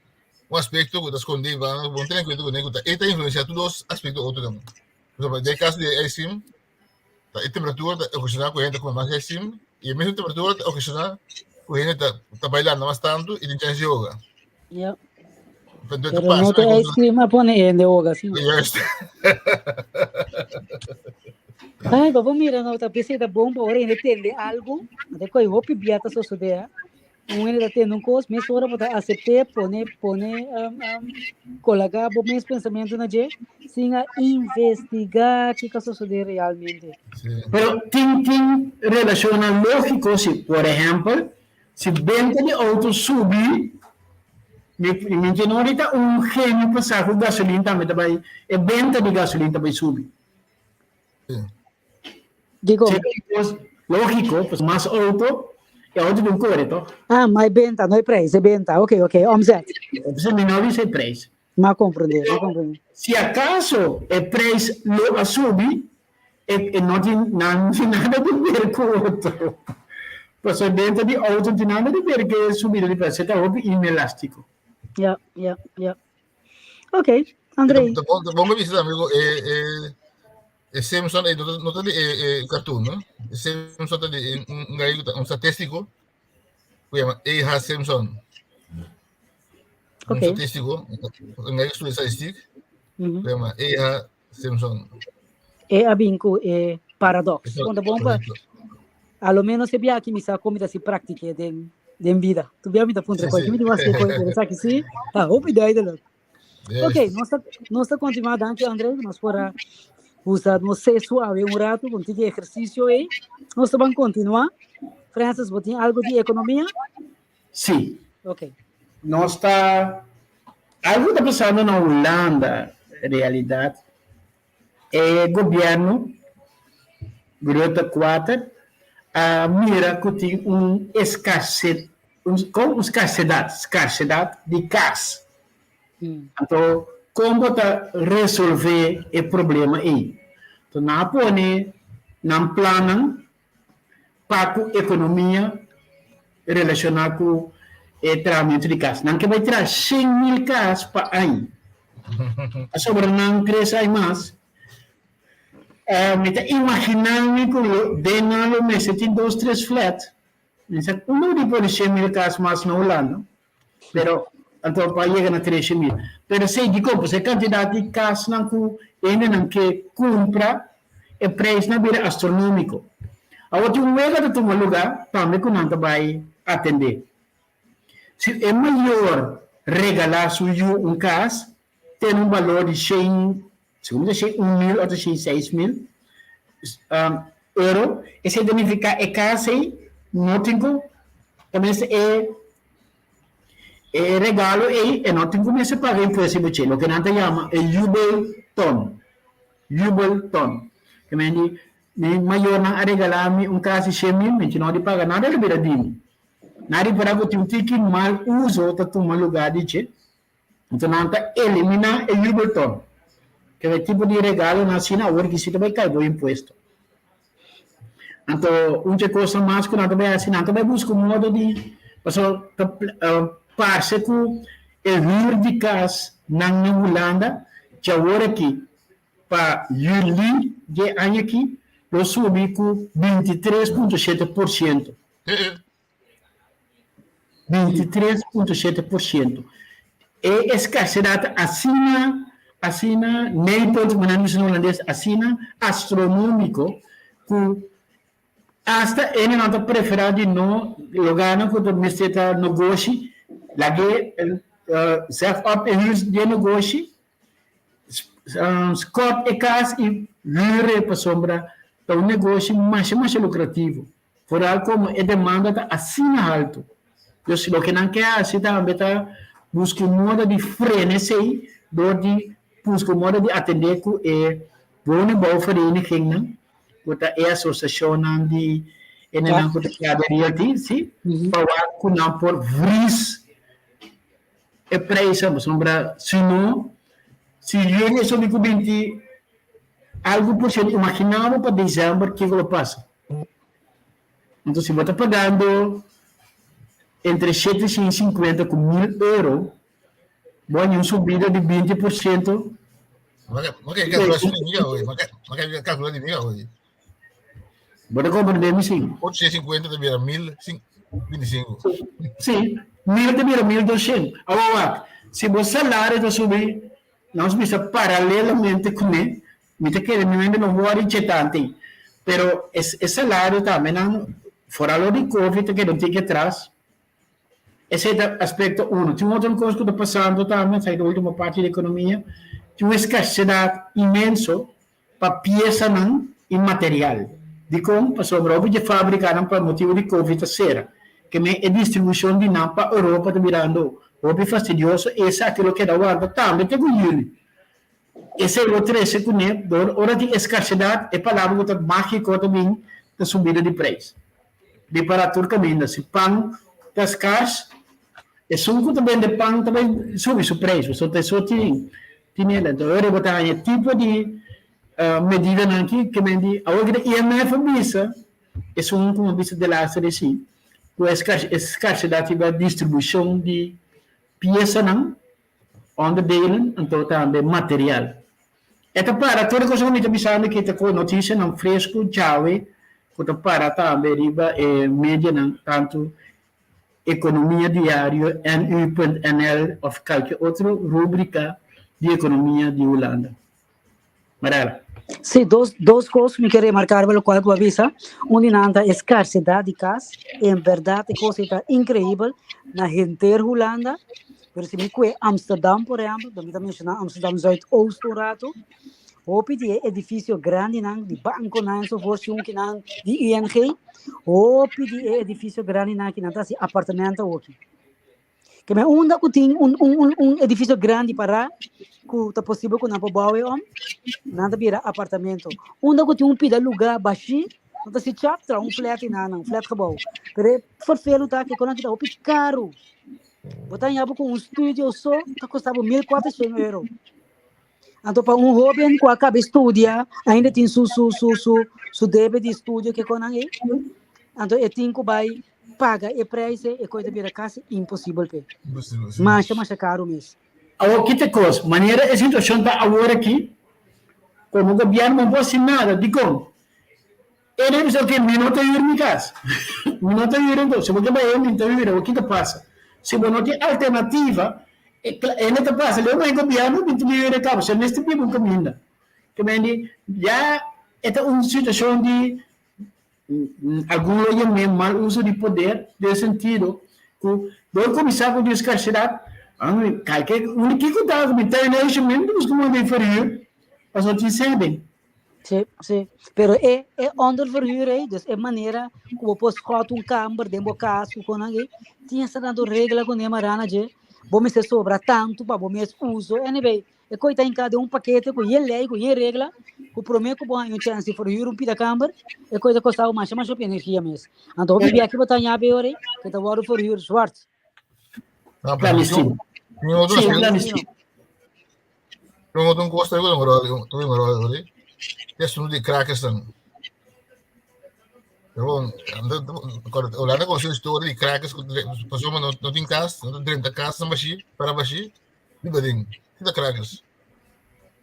un aspecto ku ta skondí, ba, bo no tene cuenta ku ne ku ta e ta influencia tur dos aspecto otro tambe. Por ejemplo, den caso di ice cream, ta e temperatura ta ocasiona ku hende ta come mas ice cream, y e mesmo temperatura ta ocasiona ku hende ta, ta bailando mas tanto y tin chance di hoga. Ja. Pero Pero no te ice cream a pone hende hoga, sí. Juist. Ai, pa bo mira no, ta bisa ta bon pa ora hende tende algo, ante koi hopi bia ta sosode, ah. Un hende ta tende un kos, mesora bo ta asept'é, pone, pone, um, um, kolagá bo mes pensamentu na dje, sin a investigá kiko a sosodé realmente. Sí. Pero tin tin relashonnan lógiko si, por ehèmpel, si benta di outo subi, mi mi tin ahorita un genio pa sa ku gasolin tambe ta bai, e benta di gasolin ta bai subi. Sí. Dikon? Si kos lógiko, pues mas outo, e outo tin kore toch? Ah, ma e benta, no e prijs, e benta. Ok, ok, omzet. Entonces mi no bisa e prijs. M'a komprendé, m'a komprendé. Si akaso e prijs lo a subi, e e no tin nan tin nada di ber ku otro. Pasobra e benta di outo no tin nada di ber ku e subida di prijs, e ta hopi inelástiko. Ja, ja, ja. Ok, André. Ta bon, ta bon pa bisa tambe ku e e e Simpson e no ta di e e cartoon, no? E Simpson ta di un un gai un statistico ku yama E.H. Simpson. Un Ok. statistico, un gai ku studia statistiek, ku yama E.H. Simpson. E a bin ku e paradox. Bon, ta bon pa a lo menos e bia ki mi sa kon mi ta si praktik'é den den bida. Tu bia mi ta puntra koi, ki mi tin wak koi, pero esaki si ta hopi duidelijk. Ok, nos ta nos ta kontinuá. Danki André, nos por a usa nos sesu awe un ratu ku un tiki ehersisio ei. Nos ta ban kontinuá. Francis, bo tin algu di ekonomia? Sí. Ok. Nos ta algu ta pasando na Hulanda realidat e gobièrnu Rutte kuater a mira ku tin un eskarse un kon un skarsedat skarsedat di kas. Anto kon bo ta resolve e problema ei? Anto nan a pone nan plannan pa ku ekonomia relashoná ku e trahamentu di kas. Nan ke bai traha 100,000 kas pa aña. A sobra nan tres aña mas. Mi ta imaginá mi ku lo den nan lo mester tin dos tres flat. Mi sa unda di pone 100,000 kas mas na Hulanda. Pero anto pa yega na 300,000. Pero esei dikon? Pasobra e kantidat di kasnan ku hendenan ke kumpra, e preisnan bira astronómiko. Awor tin un wega ta tuma lugá tambe ku nan ta bai atendé. Si e mayor regalá su yu un kas, tene un balor di shen, segun mi ta shen un mil òf shen seis mil euro, esei ta nifiká e kas ei no tin ku ta mester e e regalo ei e no tin ku mester paga impuesto riba dje, loke nan ta yama e jubelton, jubelton. Ke men di mi mayornan a regalá mi un kas di shen mil, mi no di paga nada riba di mi. Nan ripará ku tin un tiki mal uso ta tuma lugá di dje. Enton nan ta eliminá e jubelton. Keda e tipo di regalonan asina awor ki si ta bai kai bo impuesto. Anto un dje kosnan mas ku nan ta bai hasi, nan ta bai buska un modo di, pasobra ta parse ku e hür di kas nan na Hulanda dje awor aki pa yüli dje aña aki lo subi ku 23.7%. 23.7%. E escarsedad asina, asina nijpend, manera nan bisa na holandes, asina astronomico, cu hasta hendenan ta prefera di no logarnan cu ta mester ta negoshi, lag'e zef op e huur di e negoshi, scop e cas y huur e pasobra. Ta un negoshi masha masha lukrativo, foral komo e demanda ta asina haltu. Dus loke nan ke hasi tambe ta buska un moda di frena esei dor di buska un moda di atendé ku e woningbouwverenigingnan, ku ta e asosiashonnan di hendenan ku ta traha den realty, si, pa wak ku nan por vries e prijsnan, pasobra si no, si yüli e subi ku binti Algu por ser imaginabo pa december kiko lo pasa. Entonces si bo ta pagando entre 750 ku 1000 euro, bo haña un subida di 20%. Bo ta comprende mi si? 850 ta bira 1025. Si, 1000 ta bira 1200. Awor wak, si bo salario ta subi Nos bisa paralelamente kuné, mi ta kere mi mente no wòrdu inchietante, pero e e salario tambe nan foral ora di covid ta keda un tiki atras. Esei ta aspekto uno. Tin otro kos ku ta pasando tambe, esaki ta ultimo parti di ekonomia, tin un eskarsedat inmenso pa piesanan i material. Dikon? Pasobra hopi dje fabrikanan pa motibu di covid ta sera. Ke men e distribushon di nan pa Europa ta birando hopi fastidioso. Esaki lo keda warda tambe te ku yüli. Esei lo trese kuné dor ora tin eskarsedat e palabra ku ta mágiko ta bin ta subida di preis. Ripará tur kaminda si pan ta skars esun ku ta bende pan ta bai subi su preis pasobra ta eso tin tin el. Enton ora bo ta haña e tipo di medidanan aki ke men di awor ki ta IMF a bisa esun ku a bisa delaster di si ku e skarsedat riba distribushon di piesanan onderdelen anto tambe material. E ta para tur e cosa ku mi ta bisando aki ta ku notisianan fresku djawe ku ta para tambe riba e medianan tantu Ekonomia Diario, NU.nl òf kalke otro rubrika di ekonomia di Hulanda. Marella. Sí, dos, dos kos mi ke remarká riba lokual ku bo a bisa. Un di nan ta e skarsedat di kas. En bèrdat e kos ei ta inkreibel na henter Hulanda. Pero si mi kue Amsterdam, por ehèmpel, mi ta menshoná Amsterdam Zuidoost un ratu, hopi di e edifisio grandinan, di bankonan enzovoort, shunkinan di ING, hopi di e edifisio grandinan aki nan ta hasi apartamento awoki. Ke men unda ku tin un, un, un, un edifisio grandi pará, ku ta posibel ku nan por bou e om, nan ta bira apartamento. Unda ku tin un pida lugá bashí, nan ta hasi chap traha un flat einan, un flatgebouw. Pero e ferfelu ta ke konan ki ta hopi karu. Bo ta haña bo ku un studio so ta kosta bo 1400 euro. Anto pa un hoben ku a kaba studia, ainda tin su su su su su debe di studio ke konan ei. Anto e tin ku bai paga e prijs ei, e kos ta bira kasi imposibel p'e. Imposibel, sí. Masha masha karu mes. Awor ki ta e kos? Manera e situashon ta awor aki, komo gobièrnu no por hasi nada. Dikon? E ta bisa, Ok, mi no ta hür mi kas. Mi no ta hür enton. Si bo ke bai mi ta hür. Awor ki ta pasa? Si bo no tin alternativa, e hende ta pasa. Leu mai gobièrnu bin tuma hür e kaba. Si mester biba un kaminda. Ke men di, ya e ta un situashon di algun lo yam'é mal uso di poder, den sentido ku bo kuminsá ku diskarsidat, kalke unda kiko ta ku mi ta hür, mi ta buska un hende verhür, pasobra tin sèben. Sí, sí. Pero e, e onderverhuur ei, dus e manera ku bo por schot un kamber den bo kas ku konan ei, tin esta tantu regla ku ne marana dje, bo mester sobra tantu pa bo mes uso. Anyway, e koi ta hinká den un pakete ku yen lei, ku yen regla, ku promé ku bo haña un chèns di verhuur un pida kamber, e koi ta kosta bo masha masha hopi energia mes. Anto hopi bia ki bo ta haña be ora ei, ke ta wòrdu verhuur zwart. No, pero Clandestino. mi otro Sí, aspecto, clandestino. mi otro cosa que tengo rol, tengo rol, es uno de crackers dan. Pero bon, Holanda conoce una historia de crackers, pasó no no tin cas, no drenta cas na bashi, para bashi, biba den, kita crackers.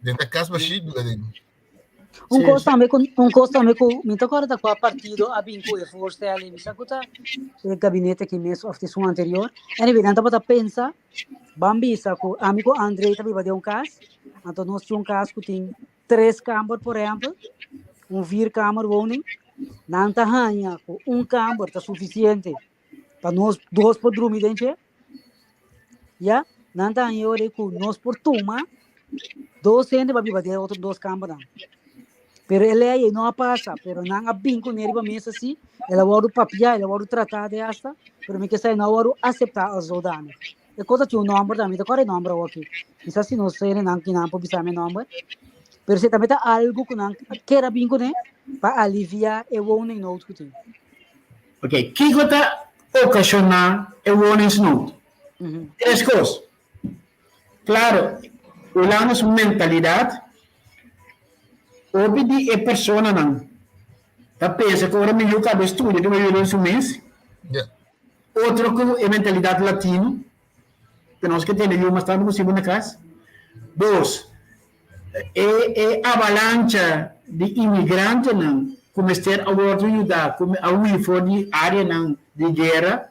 Drenta cas bashi, biba den. Un Sí, kos sí. tambe ku un kos tambe ku mi ta kòrda ta kua partido a bin ku e voorstel ei, mi sa ku ta e gabinete aki mes òf esun anterior. Anyway, nan tabata pensa ban bisa ku ami ku Andre ta biba den un kas, anto nos tin un kas ku tin tres kamber por ehèmpel, un vierkamerwoning, nan ta haña ku un kamber ta sufisiente pa nos dos por drumi den dje. Ya, nan ta haña ora ku nos por tuma dos hende pa biba den otro dos kambernan. Pero e lei ei no a pasa, pero nan a bin kuné riba mesa sí, el a wòrdu papiá, el a wòrdu tratá de hasta, pero mi ke sa e no a wòrdu aseptá als zodanig. E kos ta tin un nòmber tambe, mi ta kòrda e nòmber awor aki. Mi sa si nos hendenan kinan por bisa mi e nòmber. Pero esei tambe ta algu ku nan ker a bin kuné pa aliviá e woningnood ku tin. Ok, kiko ta okashoná e woningsnood? Tres kos. Klaro, Hulanda su mentalidat, hopi di e personanan ta pensa ku ora mi yu kaba e studia ku mi yuda su mes. Otro ku e mentalidat latino, ku nos ke tene yu mas tantu posibel na kas. Dos, e e avalancha di imigrantenan ku mester a wòrdu yudá, ku a hui for di áreanan di guera,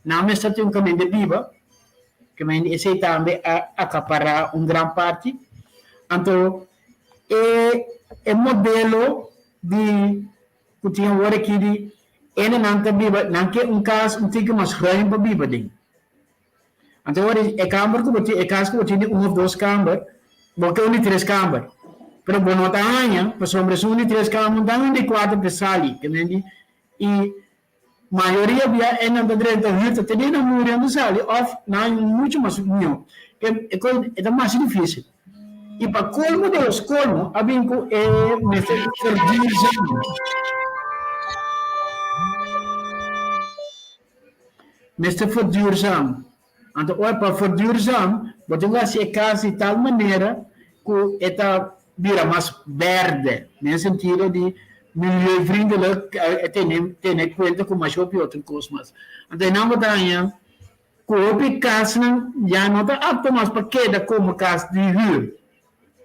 nan mester tin un kaminda di biba. Ke men esei tambe a akapará un gran parti. Anto e e modelo di ku tin awor aki di hendenan ta biba, nan ke un kas un tiki mas ruim pa biba den. Anto awor e kamber ku bo tin, e kas ku bo tin di un òf dos kamber, bo ke un di tres kamber. Pero bo no ta haña, pasobra esun di tres kamber no ta haña un di kuater pa e sali. Ke men di i Mayoria bia e nan ta drenta huur ta tene nan muri nan ta sali of nan haña un mucho mas mihó. E kos e ta masha dificil. I pa colmo de los colmo a bin cu e mester verduurzaam. Mester verduurzaam. Anto ora pa verduurzaam bo tin ku hasi e kas di tal manera ku e ta bira mas berde, den e sentido di milieuvriendelijk, e tene tene kuenta ku masha hopi otro kos mas. Anto einan bo ta haña ku hopi kasnan ya no ta apto mas pa keda komo kas di hür.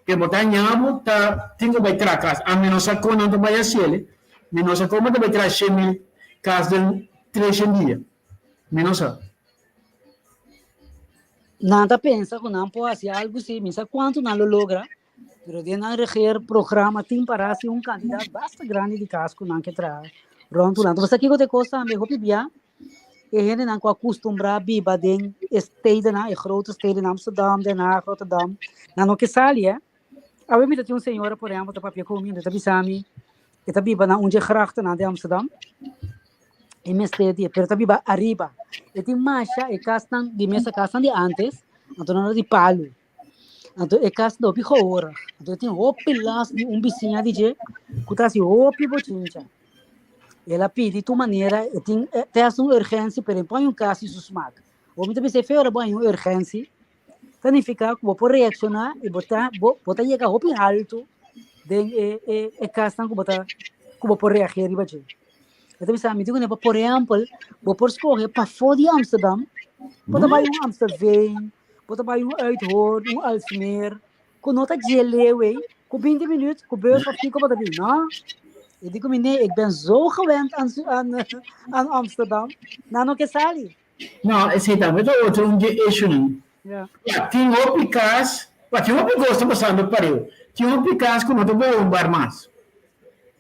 Ke bo ta haña bo ta tin ku bai traha kas. Ami no sa kon nan ta bai hasiel, mi no sa kon bo ta bai traha 100,000 kas den 300 dia. Mi no sa. Nan ta pensa ku nan por hasi algu si, mi sa kuantu nan lo logra, pero den nan regeerprogramma tin para hasi un kantidat basta grandi di kas ku nan ke traha rònt Hulanda. Pasobra kiko ta e kos tambe, hopi bia e hendenan ku a kustumbrá biba den e stedennan, e grote steden, Amsterdam, Den Haag, Rotterdam, nan no ke sali, eh. Awe mi ta tin un señora, por ehèmpel, ta papia ku mi, e ta bisa mi, e ta biba na un dje grachtennan di Amsterdam, e mester di, pero ta biba ariba. E tin masha e kasnan di mesa kasnan di antes, anto nan di palu. Anto e kas ta hopi gehorig. Anto e tin hopi last di un bisiña di dje ku ta hasi hopi bochincha. El a pidi tur manera, e tin te hasta un urgentie, pero e pon un kas di su smak. Bo mi ta bisa e fe ora bo haña un urgentie, ta nifiká ku bo por reakshoná i bo ta bo bo ta yega hopi haltu den e e e kasnan ku bo ta ku bo por reagir riba dje. E ta bisa mi di kuné por ehèmpel bo por skohe pafó di Amsterdam, bo ta bai un Amstelveen, bo ta bai un Uithoorn, un Alsmeer, ku no ta dje leu ei, ku binti minüt ku bus òf kiko bo ta bin. No, e di ku mi nee, ik ben zo gewend aan aan aan Amsterdam, nan no ke sali. No, esei tambe ta otro un dje issuenan. Ja. Ja, tin hopi kas, wa tin hopi kos ta pasando pareu. Tin hopi kas ku no ta woonbaar mas.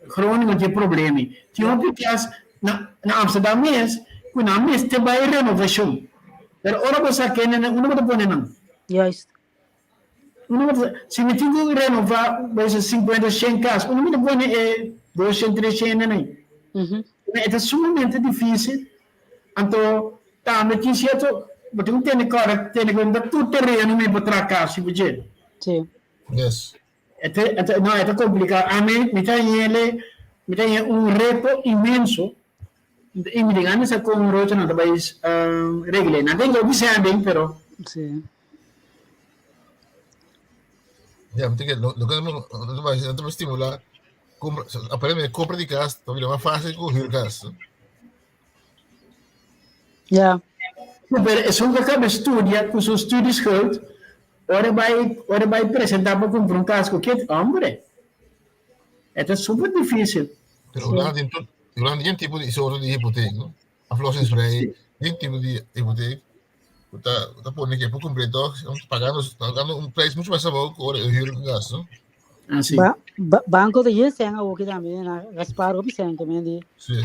Groningen tin e problema ei. Tin hopi kas na na Amsterdam mes ku nan mester bai renovashon. Pero ora bo sa kende nan, unda bo ta pone nan? Juist. Unda bo ta, si mi tin ku renova bo bisa sinkuenta, shen kas, unda mi ta pone e doshen, treshen nan ei? E ta sumamente difisil. Anto tambe tin sierto, bo tin ku tene kòrda, tene kuenta tur tereno mi por traha kas si bo dje. Sí. Yes. E ta, e ta, no, e ta kompliká. Ami, mi ta hañ'ele, mi ta hañ'e un reto inmenso. I mi tin gana sa kon Rocha nan ta bai regl'é. Nan tin hopi sèn pero. Sí. Ja, mi tin ke, lo, loke nan ta bai, nan ta bai stimulá kompra, aparentemente kompra di kas ta bira mas fásil ku hür kas. Ja. Pero esun ku a kaba studia ku su studieschuld, ora e bai, ora e bai presentá pa kumpra un kas ku kiet, hombre, e ta super difísil. Pero Hulanda tin tur, Hulanda tin tipo di soorto di hipoteek, no? Aflossingsvrij, tin tipo di hipoteek ku ta, ku ta pone ke por kumpra tòg, pagando, pagando un prijs mucho mas abou ku ora e huur un kas, no? Ah, sí. Ba, ba, banco ta yen sen awoki tambe, na Gaspar hopi sen ke men di. Sí.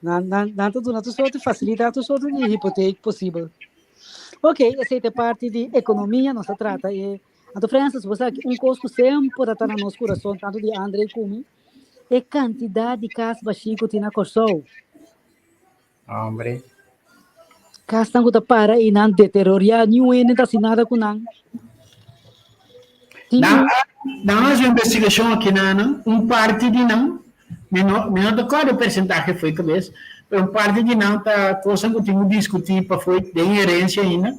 Nan, nan, nan ta duna tur soort di facilidad, tur soort di hipoteek posibel. Ok, esei ta e parti di economia, nos ta trata e. Anto Francis, bo sa un kos ku semper ta na nos kurason, tanto di Andre ku mi. E kantidat di kas bashí ku tin na Kòrsou. Hombre. Kasnan ku ta para i nan deteriorá, niun hende ta hasi nada ku nan. Tin Nan nan hasi un investigashon aki nan, un parti di nan, mi no mi no ta kòrda e persentahe fo'i kabes, pero un parti di nan ta kosnan ku tin ku diskutí pafoi den herensia ainda.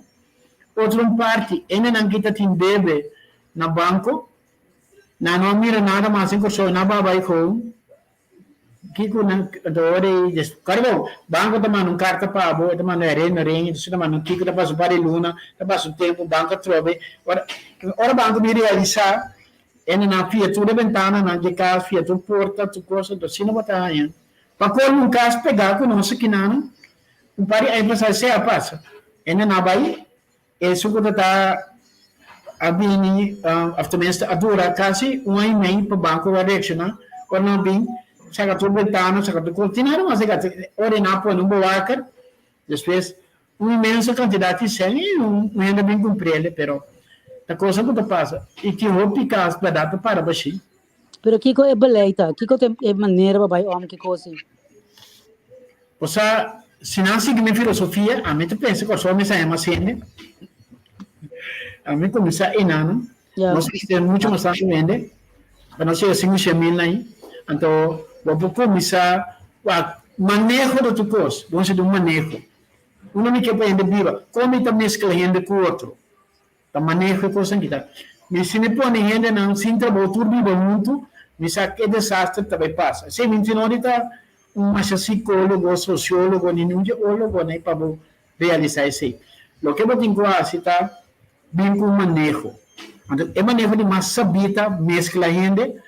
Otro un parti, hendenan ki ta tin debe na banko, nan no a mira nada mas den Kòrsou, nan a bai bai gou. Kiko nan ta ora ei des kòrda bo banko ta manda un karta pa bo e ta manda herinnering entonces ta manda un kiko ta pasa un par di luna ta pasa un tempu banko atrobe ora ora banko bin realisa hende nan fia tur e bentananan dje kas fia tur porta tur kos entonces asina bo ta haña pa colmo un kas pega ku nos akinanan un par di aña pasa esei a pasa hende nan a bai Esun ku ta ta a bini of tenminste a dura kasi un aña i mei pa banko a reakshoná. Ora nan a bin saka tur bentana, saka tur kos, tin nada mas e gata. Ora nan a pone un bewaker, despues un inmenso kantidat di sèn i un hende a bin kumprende, pero ta kosnan ku ta pasa. I tin hopi kas bèrdat ta para bashí. Pero kiko e beleid ta? Kiko ta e manera pa bai om ki kos ei? Osea, si nan sigui mi filosofia, ami ta pensa ku Kòrsou mester haña mas hende. Ami kuminsá einan, nos mester muchu mas tantu hende, pa nos yega sinku shen mil ahí. Anto bo por kuminsá wak maneho di tur kos, bo mester di un maneho. Unda mi ke pa hende biba? Kon mi ta meskla hende ku otro? Ta maneho e kosnan kita. Mi si mi pone hendenan sin trabou tur biba huntu, mi sa ke desaster ta bai pasa. Esei mi no di ta un masha sikólogo, sosiólogo ni niun geólogo nei pa bo realisá esei. Loke bo tin ku hasi ta bin ku un maneho. Anto e maneho di mas sabí ta meskla hende.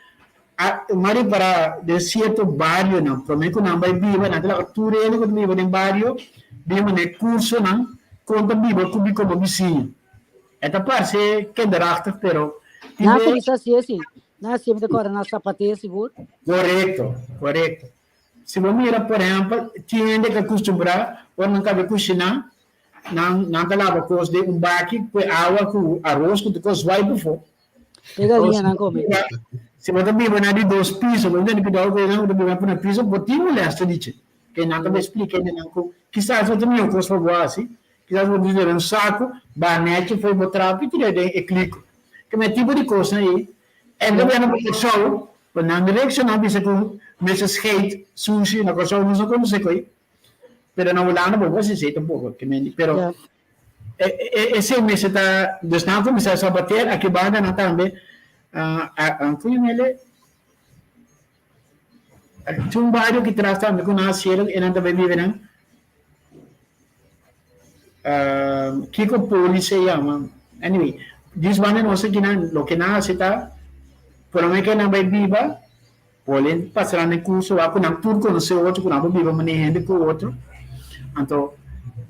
A mi a ripará den sierto barionan, promé ku nan bai biba, nan ta laga tur hende ku ta biba den bario bin manera kursonan kon ta biba ku mi komo bisiña. E ta parse kinderachtig, pero tin Nan bes. kuminsá hasi esi. Nan hasi mi ta kòrda nan sapaté sigur. Korekto, korekto. Si bo mira, por ehèmpel, tin hende ku a kustumbrá ora nan kaba kushiná, nan nan ta laba kos den un baki ku e awa ku aros ku tur kos zwai pafó. E galiñanan come. Si bo ta biba na di dos piso, bo tene cuidado cu esnan cu ta biba na primer piso, bo tin molesta di dje. Ke nan ta bay splica hendenan cu kisas bo ta mihor cos pa bo haci, kisas bo debe un saco, baha nechi fo'i bo trapi y tira den e clico. Ke men tipo di cosnan ey, e gobierno di Corsou, pa nan reacciona bisa cu mester scheid sushi na Corsou, nos no conoce cu ey, pero na Hulanda bo por haci esey tampoco, ke men di, pero. Esei mester ta, dus nan a kuminsá sabatear aki banda nan tambe a komo yama tin un bario aki tras tambe ku nan a sera e nan ta bai biba nan kiko poli se yama anyway dis banda nos aki nan loke nan hasi ta prome ke nan bai biba poli pasa nan den kurso wak ku nan tur konosé otro ku nan por biba manera hende ku otro anto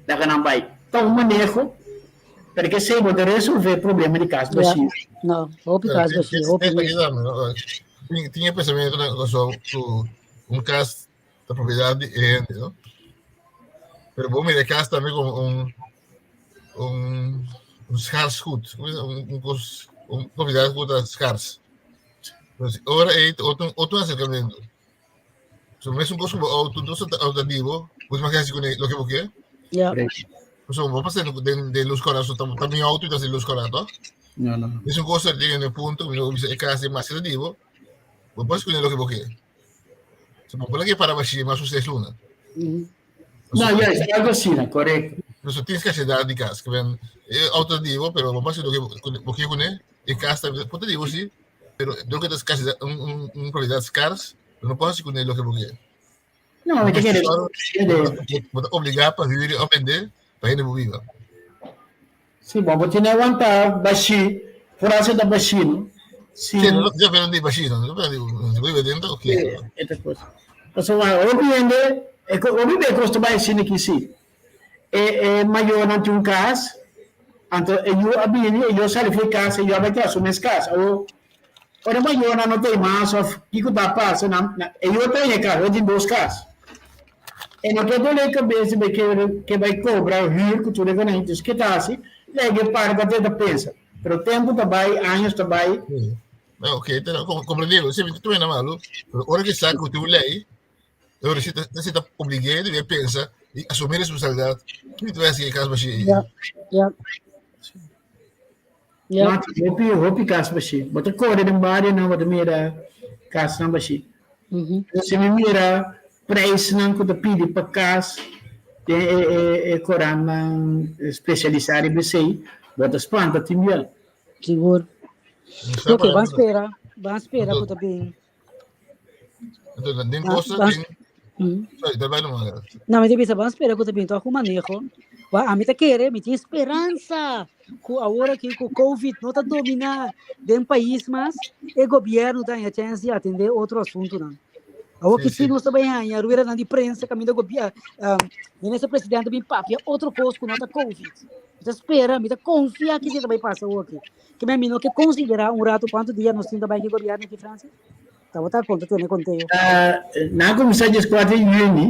laga nan bai ta un maneho pero ke esei bo ta resolve problema di kas bashí. No, hopi kas bashí, hopi mes. Tin e pensamiento na Kòrsou ku un kas ta propiedat di e hende, no? Pero bo mira e kas tambe komo un un un schaars goed, un un kos un propiedat ku ta skars. Entonces, ora ei otro otro acercamiento. So, mesun kos ku bo auto, entonces ta auto di bo, bo ta hasi kuné loke bo ke. Ja. So, bo pasa den den luz kòrá, so ta ta mi auto i ta sin luz kòrá, to? No, no. Mesun kos ta den e punto, mi bisa e kas e mas di bo, bo por hasi kuné loke bo ke. So, bo por lag'é para bashí mas ku seis luna. No, juist, algo asina, korekto. So, tin skarsedat di kas, ke men e auto ta di bo, pero bo por hasi loke bo ke kuné. E cas ta por ta di bo si, pero dor que ta escasidad, un, un, un propiedad scars, bo no por haci con lo que bo kier. No, mi ta kere Bo ta obligá pa huur of bende pa hende bo biba. Si, bo bo tiene aguanta bashi, foral si ta bashi, no? Si. Sí, no, ya vende bashi, no, no vende, si bo biba dentro, ok. Sí, esta cosa. Pasobra hopi hende, hopi be cos ta bai asina aki si. E e mayornan tin un kas, anto e yu a bini, e yu a sali for e kas, e yu a bai traha su mes kas. Awor, ora e mayornan no ta ei mas òf kiko ta pasa, nan e yu a traha e kas, awor tin dos kas. E no ke dole e kabes di bai ke bai kobra hür ku tur e ganashi. Entonces ke ta hasi? Lege e para ta trata pensa. Pero tempu ta bai, años ta bai. Ok, te comprendí, sí, tu na malo, pero ora que sa ku tu lei, ora si ta si ta obligué de pensa y asumir responsabilidad, ki tu hasi kas bashi. Ja. Hopi, hopi kas bashi. Bo ta kore den bario nan, bo ta mira kasnan bashi. Si mi mira prijsnan ku ta pidi pa kas den e e e korantnan spesialisá riba esei, bo ta spanta tin biel. Sigur. Ok, ban spera, ban spera ku ta bin. Den kosta den Sorry, dal bai nomás. No, mi ta bisa, ban spera ku ta bin toch un maneho. Wa ami ta kere, mi tin speransa ku awor aki ku COVID no ta dominá den pais mas, e gobierno ta haña chance di atendé otro asuntunan. Awor ki si nos ta bai haña ruedanan di prensa kaminda gobier, minister presidente bin papia otro kos ku no ta COVID. Mi ta spera, mi ta konfia ki esei ta bai pasa awor aki. Ke men mi no ke konsiderá un ratu kuantu dia nos tin ta bai ki gobierno aki, Francis? Tabata konta tene konteo. Nan a kuminsá djes kuater di yüni.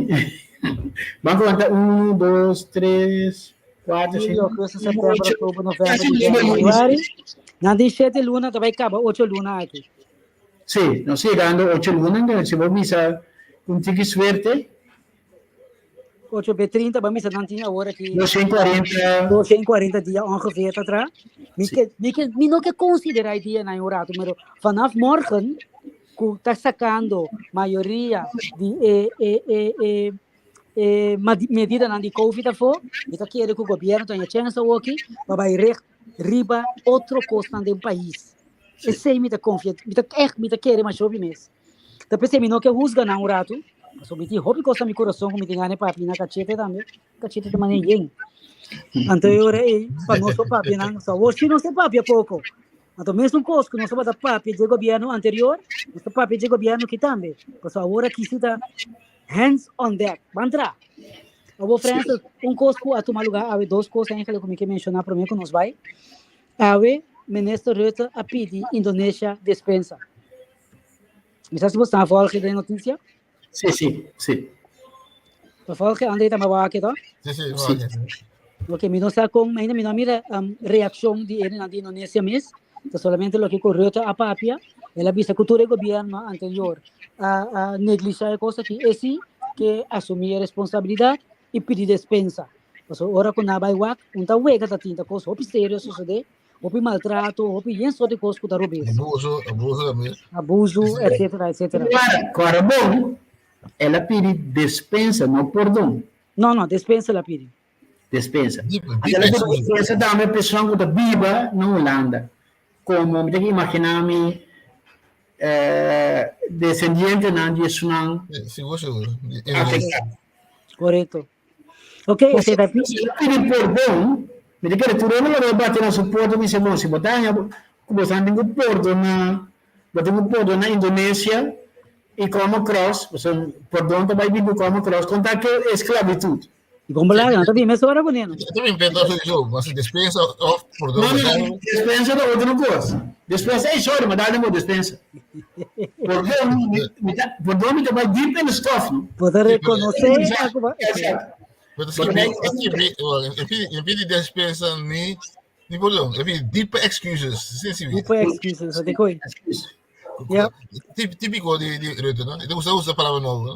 Ban konta un, dos, tres, kuater, Julio, sinku, agosto, september, ocho. oktober, november, Kasi diciember, nuebe luna. januari. Nan tin shete luna ta bai kaba ocho luna aki. Sí, nos yegando ocho luna, entonces si bo bisa ku un tiki suerte. Ocho be 30, ban bisa nan tin awor aki. 240. 240 dia ongeveer ta tra. Mi Sí. ke, mi ke, mi no ke considera e dia na un rato, pero vanaf morgen ku ta sacando mayoria di e e e e e medidanan di COVID afó, mi ta kere ku gobierno ta haña chance awoki pa bai recht riba otro kosnan den pais. Sí. Esei mi ta confia, mi ta echt mi ta kere masha hopi mes. Ta p'esei mi no ke husga nan un ratu, pasobra mi tin hopi kos na mi kurason ku mi tin gana e papia na kachete tambe, kachete ta manera yen. Anto e ora ei, pa nos por papia nan, so awor si nos ta papia poko. Anto mesun kos ku nos tabata papia dje gobièrnu anterior, nos ta papia dje gobièrnu aki tambe. Pasobra awor aki si ta hands on deck, ban tra. Awor Francis, un kos ku a tuma lugá awe, dos kos eigenlijk ku mi ke menshoná promé ku nos bai. Awe Minister Rutte a pidi Indonesia despensa. Mi sa si bo staan volgen den noticia? Sí, sí, sí. Bo volgen, André tambe wou aki, toch? Sí, sí, Sí. sí. Ok, mi no sa con, ainda mi no mira reaccion di hendenan di Indonesia mes. Ta solamente loke cu Rutte a papia. El a bisa cu tur e gobierno anterior a neglisha e cos aki. E si ke asumi e responsabilidad y pidi despensa. Pasobra ora cu nan a bay wak, un ta wega ta tin ta cos hopi serio a sucede. Hopi maltrato, hopi yen soort di kos ku ta robes. Abuso, abuso tambe. Abuso, etcétera, etcétera. Kora, kora bon, el a pidi despensa, no pordon. No, no, despensa el a pidi. Despensa. Deep, Anto deep el a pidi excuse. despensa tambe personan ku ta biba na Hulanda. Komo mi ta imaginá mi eh, desendientenan di esunnan Sigur, sigur. afektá. Korekto. Ok, esei ta Si el a pidi pordon, mi ta kere tur hende lo bai bati na su porta i bisa, Bon, si bo ta haña ku bo ta tin ku pordoná, bo tin ku pordoná Indonesia i come across, pasobra pordon ta bai bin ku come across, kon ta ke esklabitut? I kon balaga, no ta bin mesora ku neno. Ta bin p'e sowieso, ma si despensa òf pordon. No, no, despensa ta otro kos. Despensa, ey, sorry, ma dal bo despensa. Pordon, mi ta, pordon mi ta bai deep in the stuff, no? Bo ta rekonosé Exacto, ku bo. exacto. Pero si mi, en vez di despensa ni ni pordon, en vez diepe excuses. Sí, sí. Diepe excuses, wat ik hoor. Ja. Típico di Rutte, no? E gusta usa palabra nobo, no?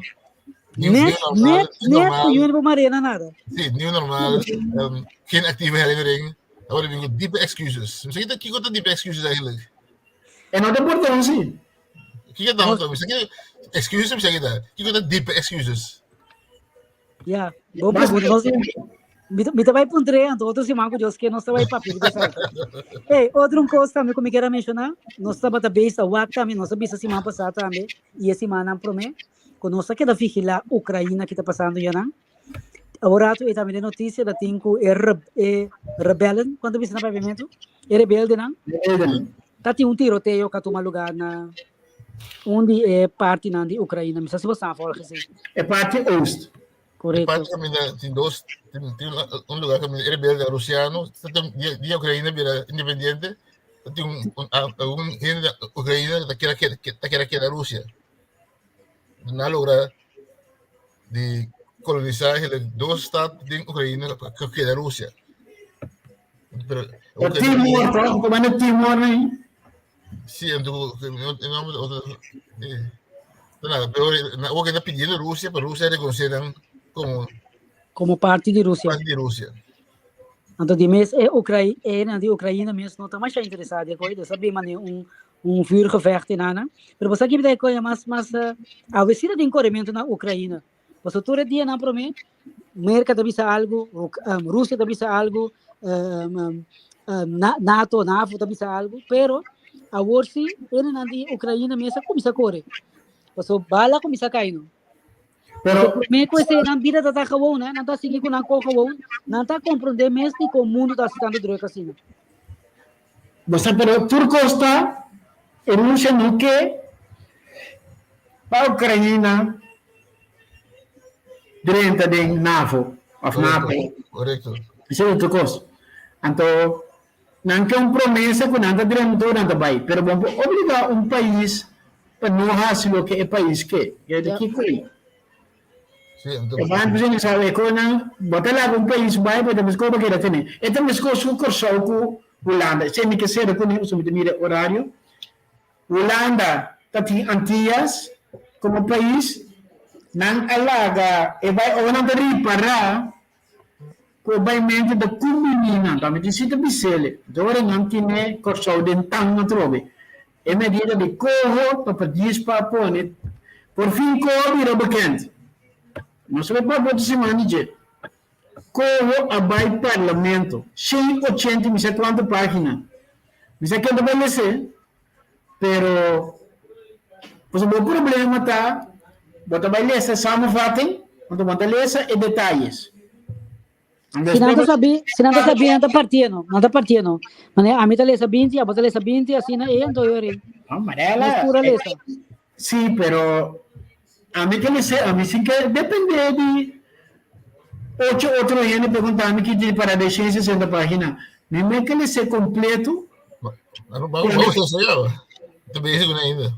Net, net, net ku jullie bo marena nada. Sí, nieuw normaal, geen actieve herinnering. Dan worden we diepe excuses. Misschien dat kiko diepe excuses eigenlijk. En no ta pordon, sí. Kiko dan? Misschien excuses, misschien dat. Kiko ta diepe excuses. Ja, bon pregunta. Nos, mi ta bai puntr'é, anto otro siman ku Dios ke nos ta bai papia riba esaki. Hey, otro un kos tambe ku mi kier a menshoná, nos tabata bezig ta wak tambe, nos a bisa siman pasá tambe i e simannan promé, ku nos a keda vigilá Ukraina ki ta pasando yanan. Awor rato e tambe den notisia ta tin ku e re, e rebellen, kuantu bisa na papiamentu? E rebeldenan Rebeldenan. ta tin un tiroteo ku a tuma lugá na un di e partinan di Ukraina. Mi sa si bo sa volg esei. E parti oost. E Korekto. parti kaminda tin dos, tin un lugar kaminda e rebelde rusiano, dia, dia Ukraina bira independiente, tin un hende di Ukraina ta kere ta kere keda Rusia. Nan a logra di kolonisa dos stad den Ukraina ku keda Rusia. Pero Timor, toch? Ku manda Timor nei. Sí, anto e nomber otro eh, nada, pero na que está pidiendo Rusia, pero Rusia reconoce dan como Como parte di Rusia. Parte di Rusia. Anto di mes e Ucrai e na di Ucraina mes no ta masha interesado e koi, dus a bin mane un un vuurgevecht in ana. Pero bo sa ki bida e koi mas mas awe si ta tin koremento na Ucraina. Paso tur e dianan prome Merca ta bisa algo, Rusia ta bisa algo, NATO, NAVO ta bisa algo, pero awor si enenan di Ucraina mes a cuminsa core. Paso bala a cuminsa cay no. Pero prome cu esey nan bida ta ta gewoon, eh? Nan ta sigui cu nan co gewoon, nan ta comprende mes di con mundo ta haci tanto druk asina. Bo sa pero tur cos ta e Rusia no ke pa Ucraina drenta den NAVO of NATO. Correcto. Esei otro kos. Anto nan ke un promesa ku nan ta drenta o nan ta bai, pero bo por obligá un pais pa no hasi loke e pais ke. Ke ta kiko ei? Sí, anto. E ban presidente sabe ku nan bo ta laga un pais bai bo ta meskos bo keda tene. E ta meskos ku Kòrsou ku Hulanda. Esei mi ke sera kuné pasobra mi ta mira e orario. Hulanda ta tin Antillas komo pais, nan a laga e bai ora nan ta ripará ku e baimentu ta kumbiní nan, ta mi tin si ta bis'el, ora nan tine Kòrsou den tan atrobe, e medida di koho ta pa dies pa pone, porfin koho bira bekend. Nos ta bai papia otro siman di dje. Koho a bai parlamento, 180 mi sa kuantu pagina. Mi sa ken ta bai les'é, pero pasobra bo problema ta bo ta bai lesa samenvatting, anto bo no ta lesa e detayes. Si nan ta sabi, si nan ta sabi, nan ta partié no, nan ta partié no. Manera ami ta lesa binti, abo ta lesa binti, asina e anto yo rin. No, Marela. Nos tur a lesa. Sí, pero ami ke lesa, ami sin ke depende di ocho otro hende pregunta mi ki tin para de 160 pagina. Mi me ke lesa completo. Vamos a hacer ya. Te bezig con ainda.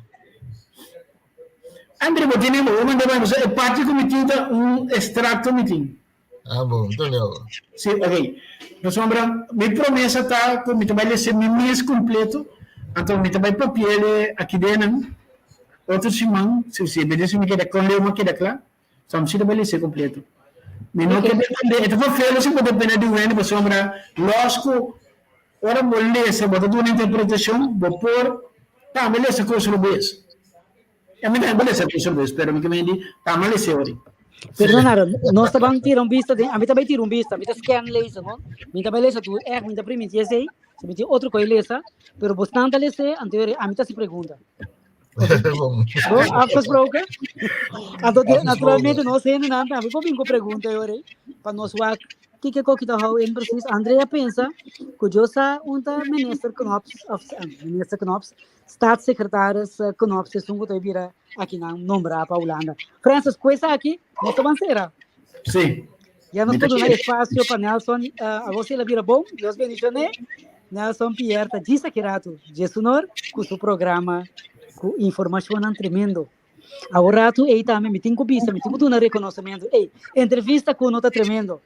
Andre, bo tiene, bo manda ba, e parte ku mi tin ta un extracto mi tin. Ah, bon, entonces. Sí, ok. Pasobra mi promesa ta ku mi ta bai lesa mi mes kompleto, anto mi ta bai papi'el aki denan otro siman, si si bende si mi keda kon leu mi a keda kla, so mi si ta bai lesa kompleto. Mi no ke depende, e ta vervelend si bo depende di un hende pasobra los ku ora bo lesa bo ta duna interpretashon bo por tambe lesa kos robes. E mi tambe lesa kos robes pero mi ke mindi tambe lesa ori. Perdona, nos ta ban tira un bista den, a mi ta bai tira un bista, mi ta scan lezen, no? Mi ta bai lesa tur, echt, mi ta priminti esei, si mi tin otro koi lesa, pero bosnan ta lese, anto a mi ta hasi pregunta. Bon. Bon, afgesproken. Anto de, naturalmente nos hendenan tambe por bin ku pregunta e ora ei, pa nos wak kiko koki ta hou in precies. Andrea pensa ku yo sa un ta minister Knops, of minister Knops, staatssecretaris Knops esun ku ta bira akinan nombrá pa Hulanda. Francis, ku esaki nos ta ban sera. Sí. Ya nos por duna espacio pa Nelson, uh, awor si el a bira bon, Dios bendicioné. Nelson Pierre ta djis aki ratu, djesunor, ku su programa ku informashonnan tremendo. Awor ratu ei tambe mi tin ku bisa, mi tin ku duna rekonosementu. Ei, entrevista ku no ta tremendo.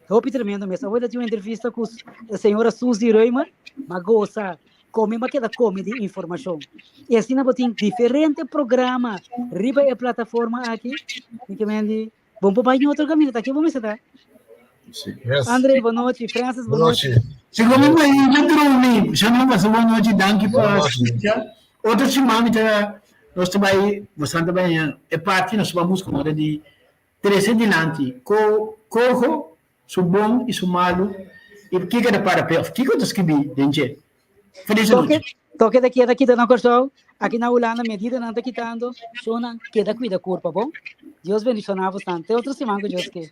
Hopi tremendo mes. Awor ta tin un entrevista ku señora Suzy Reumer, ma gosa Come ma keda come di informacion. Y asina bo tin diferente programa riba e plataforma aki. Mi ke men di, bon por bai otro camino, ta aki bo mester ta. Sí. Yes. André, bon nochi. Francis, bon Bon nochi. nochi. Segun mi mañana drumi. Ya no pasa bon nochi. Danki Bon pa nochi. escucha. Otro siman mi ta nos ta bai bastante bai e parti nos ta busca moda di trece dilanti ko coho su bon y su malu y kiko ta para pe of kiko ta skibi den dje. Feliz Toke, nochi. toke ta keda kita na Kòrsou, aki na Hulanda medidanan ta kitando, shownan keda kuida kurpa, bon? Dios bendishoná bosnan. Te otro siman ku Dios ke.